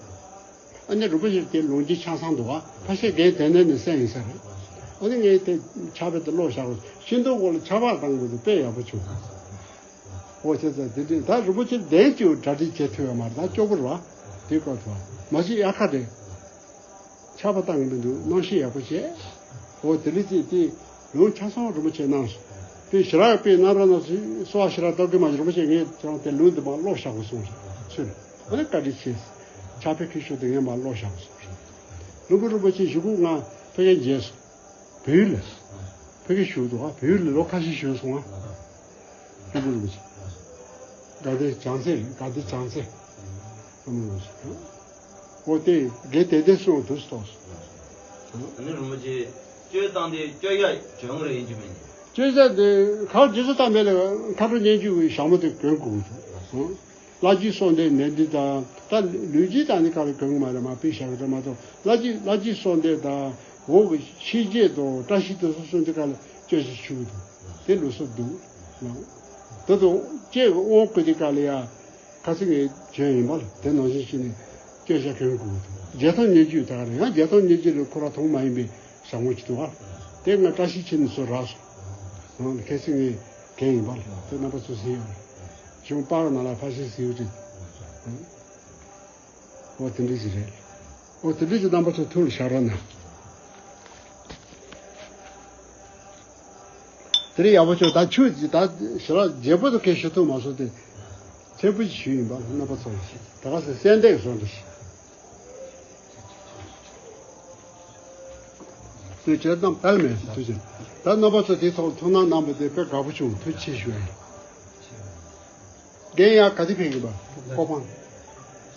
ཨ་ནི་རིན་པོ་ཆེ་དེ་ལུང་གཅིག་ཆ་ཚང་འདུག་ག་ཕ་ཤེ་རྒན་དེ་ནས་ནས་གསན་ཡིན་ས་རེད། ཨ་ནི་ངས་དེ་ཕྱག་དཔེ་དེ་ཀློག་བཞག་གོ། ཤིང་སྡོང་འོག་ལ་ཆར་པ་བཏང་དགོས་འདུག་དཔེ་ཡག་པོ་བྱུང་། འོ་བྱས་ཙང་དེ་འདྲས་ད་རིན་པོ་ཆེ་གདན་གཅིག་གྲ་སྒྲིག་བྱེད་ཐུབ་ཡོད་མ་རེད། ད་སྐྱོ་པོ་རེད་བ། དེ་སྐབས་སུ་མ་གཞི་དབྱར་ཁ་རེད། ཆར་པ་བཏང་གི་མི་འདུག་གནམ་གཤིས་ཡག་པོ་བྱས། འོ་དེ་ལས་ཅིག་དེ་ལུང་ཆ་ཚང་རིན་པོ་ཆེ་གནང་སོང་། དཔེ་ཞེ་དྲག་དཔེ་གནང་རོགས་གནང་ཟེར། གསོལ་བ་ཞེ་དྲག་བཏབ་གི་མ་རེད། རིན་པོ་ཆེ་ངས་ཁྱེད་རང་དེ་ལུང་འདི་མར་ཀློག་བཞག་དགོས་གསུངས་སོང་། ཚུལ་ཨ་ནི་བཀའ་དྲིན་ཆེ། ཕྱག་དཔེ་ཁྱེར་ཤོག་དེ་ངས་མར་ཀློག་བཞག་དགོས་གསུངས་སོང་། ལྷུན་པོ་རིན་པོ་ཆེ་གཞུག་གུ་ང་ཕ་གིར་མཇལ་སོང་། བོད་ཡིག་ལ། ཕ་གིར་བཞུགས་འདུག་ག་བོད་ཡིག་ལ་ལོ་ཁ་ཤས་བཞུགས་སོང་ང་། ལྷུན་པོ་རིན་པོ་ཆེ། དགའ་ལྡན་བྱང་རྩེ་རེད། དགའ་ལྡན་བྱང་རྩེ། ལྷུན་པོ་རིན་པོ་ཆེ། འོ་དེ་དགེ་དེ་དེ་གསུངས་འདུག་སྟོགས། ཨ་ནི་རིན་པོ་ཆེ་སྤྱོད་སྟངས་དེ་སྤྱོད་ཡག་གྱོན་གི་རེད་ཡིན་གྱི་མིན། སྤྱོད་ཡག་དེ་གར་རྗེས་སུ་བལྟ་མེད་ལ་མཁའ་འགྲོ་སྙན་བརྒྱུད་ཀྱི་ཞྭ་མོ་དེ་གྱོན་དགོས་འདུག་བླ་བརྒྱུད་གསོལ་འདེབས་ནན་ཏན་དང་། ད་ལུས་སྦྱིན་དང་ནི་ག་རེ་གྱོན་གི་མ་རེད། མ་དཔེ་བཞག་གི་རེད་མ་གཏོགས། བླ་བརྒྱུད་བླ་བརྒྱུད་གསོལ་འདེབས་དང་འོག་གི་ཤེས་བརྗེད་དང་བཀྲ་ཤིས་དེ་ཚོ་གསོལ་འདེབས་ག་ལ་སྤྱོད་བཞིན་ཆུ་འདུག་དེ་ལུགས་སྲོལ་འདུག་ད་དུང་སྐྱེས་ཀྱི་དབང་བསྐུར་དེ་ག་ལ་ཡ། ཁ་སང་ངས་བྱོན་ཡིན་པ་ལ་དེ་ནང་བཞིན་བྱས་ནས་སྐྱོན་ཆ་གྱོན་དགོས་འདུག་རྒྱལ་ཐང་སྙན་བརྒྱུད་དག་རེད། ཡང་རྒྱལ་ཐང་སྙན་བརྒྱུད་ལ་ཁོ་ར་མཐོང་མ་ཡིན་པའི་ཞྭ་མོ་ཅིག་འདུག་ག་དེ་ང་བཀྲ་ཤིས་འཁྱིལ་ནས་ཚུར་རག་སོང་། ཁ་སང་ངས་གྱོན་ཡིན་པ་ལ་དེ་རྣམ་པ་ཚོ་གཟིགས་ཡོང་། གཞུང་པར་ནང་ལ་ཕ་ཤེས་གཟིགས་རེད། འོ་དེ་འདྲ་ཞིག་རེད། འོ་དེ་འདྲ་ཞིག་རྣམ་པ་ཚོ་ཐུགས་ལ་བཞག་རོགས་གནང་། དེ་རིང་ཡག་པོ་བྱུང་། ད་ཆུ་ད་ཞེ་དྲག་རྒྱས་པོ་དུ་སྐད་ཞུ་ཐུབ་མ་སོང་སྟེ། མཚན་འབུལ་ཞུས་ཡིན་པ་རྣམ་པ་ཚོ་ལ་ཞུ། ད་ག་ཟེ་གསལ་འདེབས་བཟོ་འདྲ་ཞིག་དུས་བྱས་ཙང་དལ་མེད་དུས་བྱས། ད་རྣམ་པ་ཚོ་དེ་ཐོག་ཐུགས་སྣང་གནང་བ་དེ་དཔེ་དགའ་པོ་བྱུང་། ཐུགས་རྗེ་ཆེ་ཞུ་ཡ་ཡིན། རྒན་ཡང་ག་དུས་ཕེབས་ཀྱི་པ། ཀོ་ཕང་།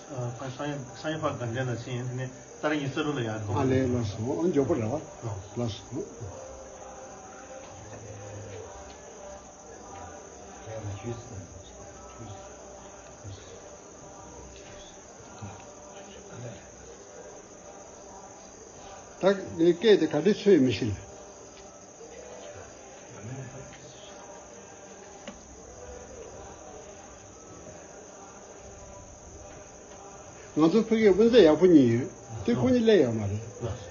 ཨ་ཁ་སང་ཉིན་སང་ཉིན་ཕར་དགའ་ལྡན་ལ་ཕྱིན་ཡིན། དེ་ནས་ཏ་རིག་ཉི་ཤུ་རྩ་དྲུག་ལ་ཡར་ཐོག་ཨ་ལས་ལགས་སོ། ཨ་མགྱོགས་པོ་རེད་བ། ལགས་སོ། ད་ངའི་སྐད་དེ་ག་འདྲས་ཚོད་མི་ཤེས། ང་ཚོ་ཕ་གིར་དབུ་མཛད་ཡག་པོ་གཉིས་ཡོད། དེ་ཁོ་གཉིས་སླེབས་ཡོད་མ་རེད།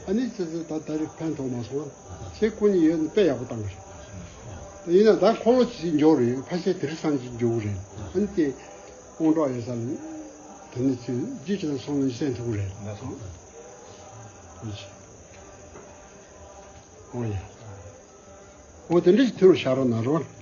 ཨ་ནི་ཚེ་ཚེ་ད་ད་རེས་ཕན་ཐོགས་མ་སོང་ང་། ཚེ་ཁོ་གཉིས་ཡོད་ན་དཔེ་ཡག་པོ་བཏང་གི་རེད། ཡིན་ན་ད་འཁོར་ལོ་ཅིག་འཇོག་རེད། ཕལ་ཆེར་དེ་རིང་སང་ཉིན་འཇོག་གི་རེད། ཨ་ནི་དེ་དབང་གྲགས་ཡོད་ས་ལ་དེ་ནི་ཚེ་རྗེས་ཀྱི་ལ་སོང་ལ་གསན་ཐུབ་ཀྱི་རེད། ཨོ་ཡ། འོ་དེ་འདྲ་ཞིག་ཐུགས་ལ་བཞག་རོགས་གནང་རོགས།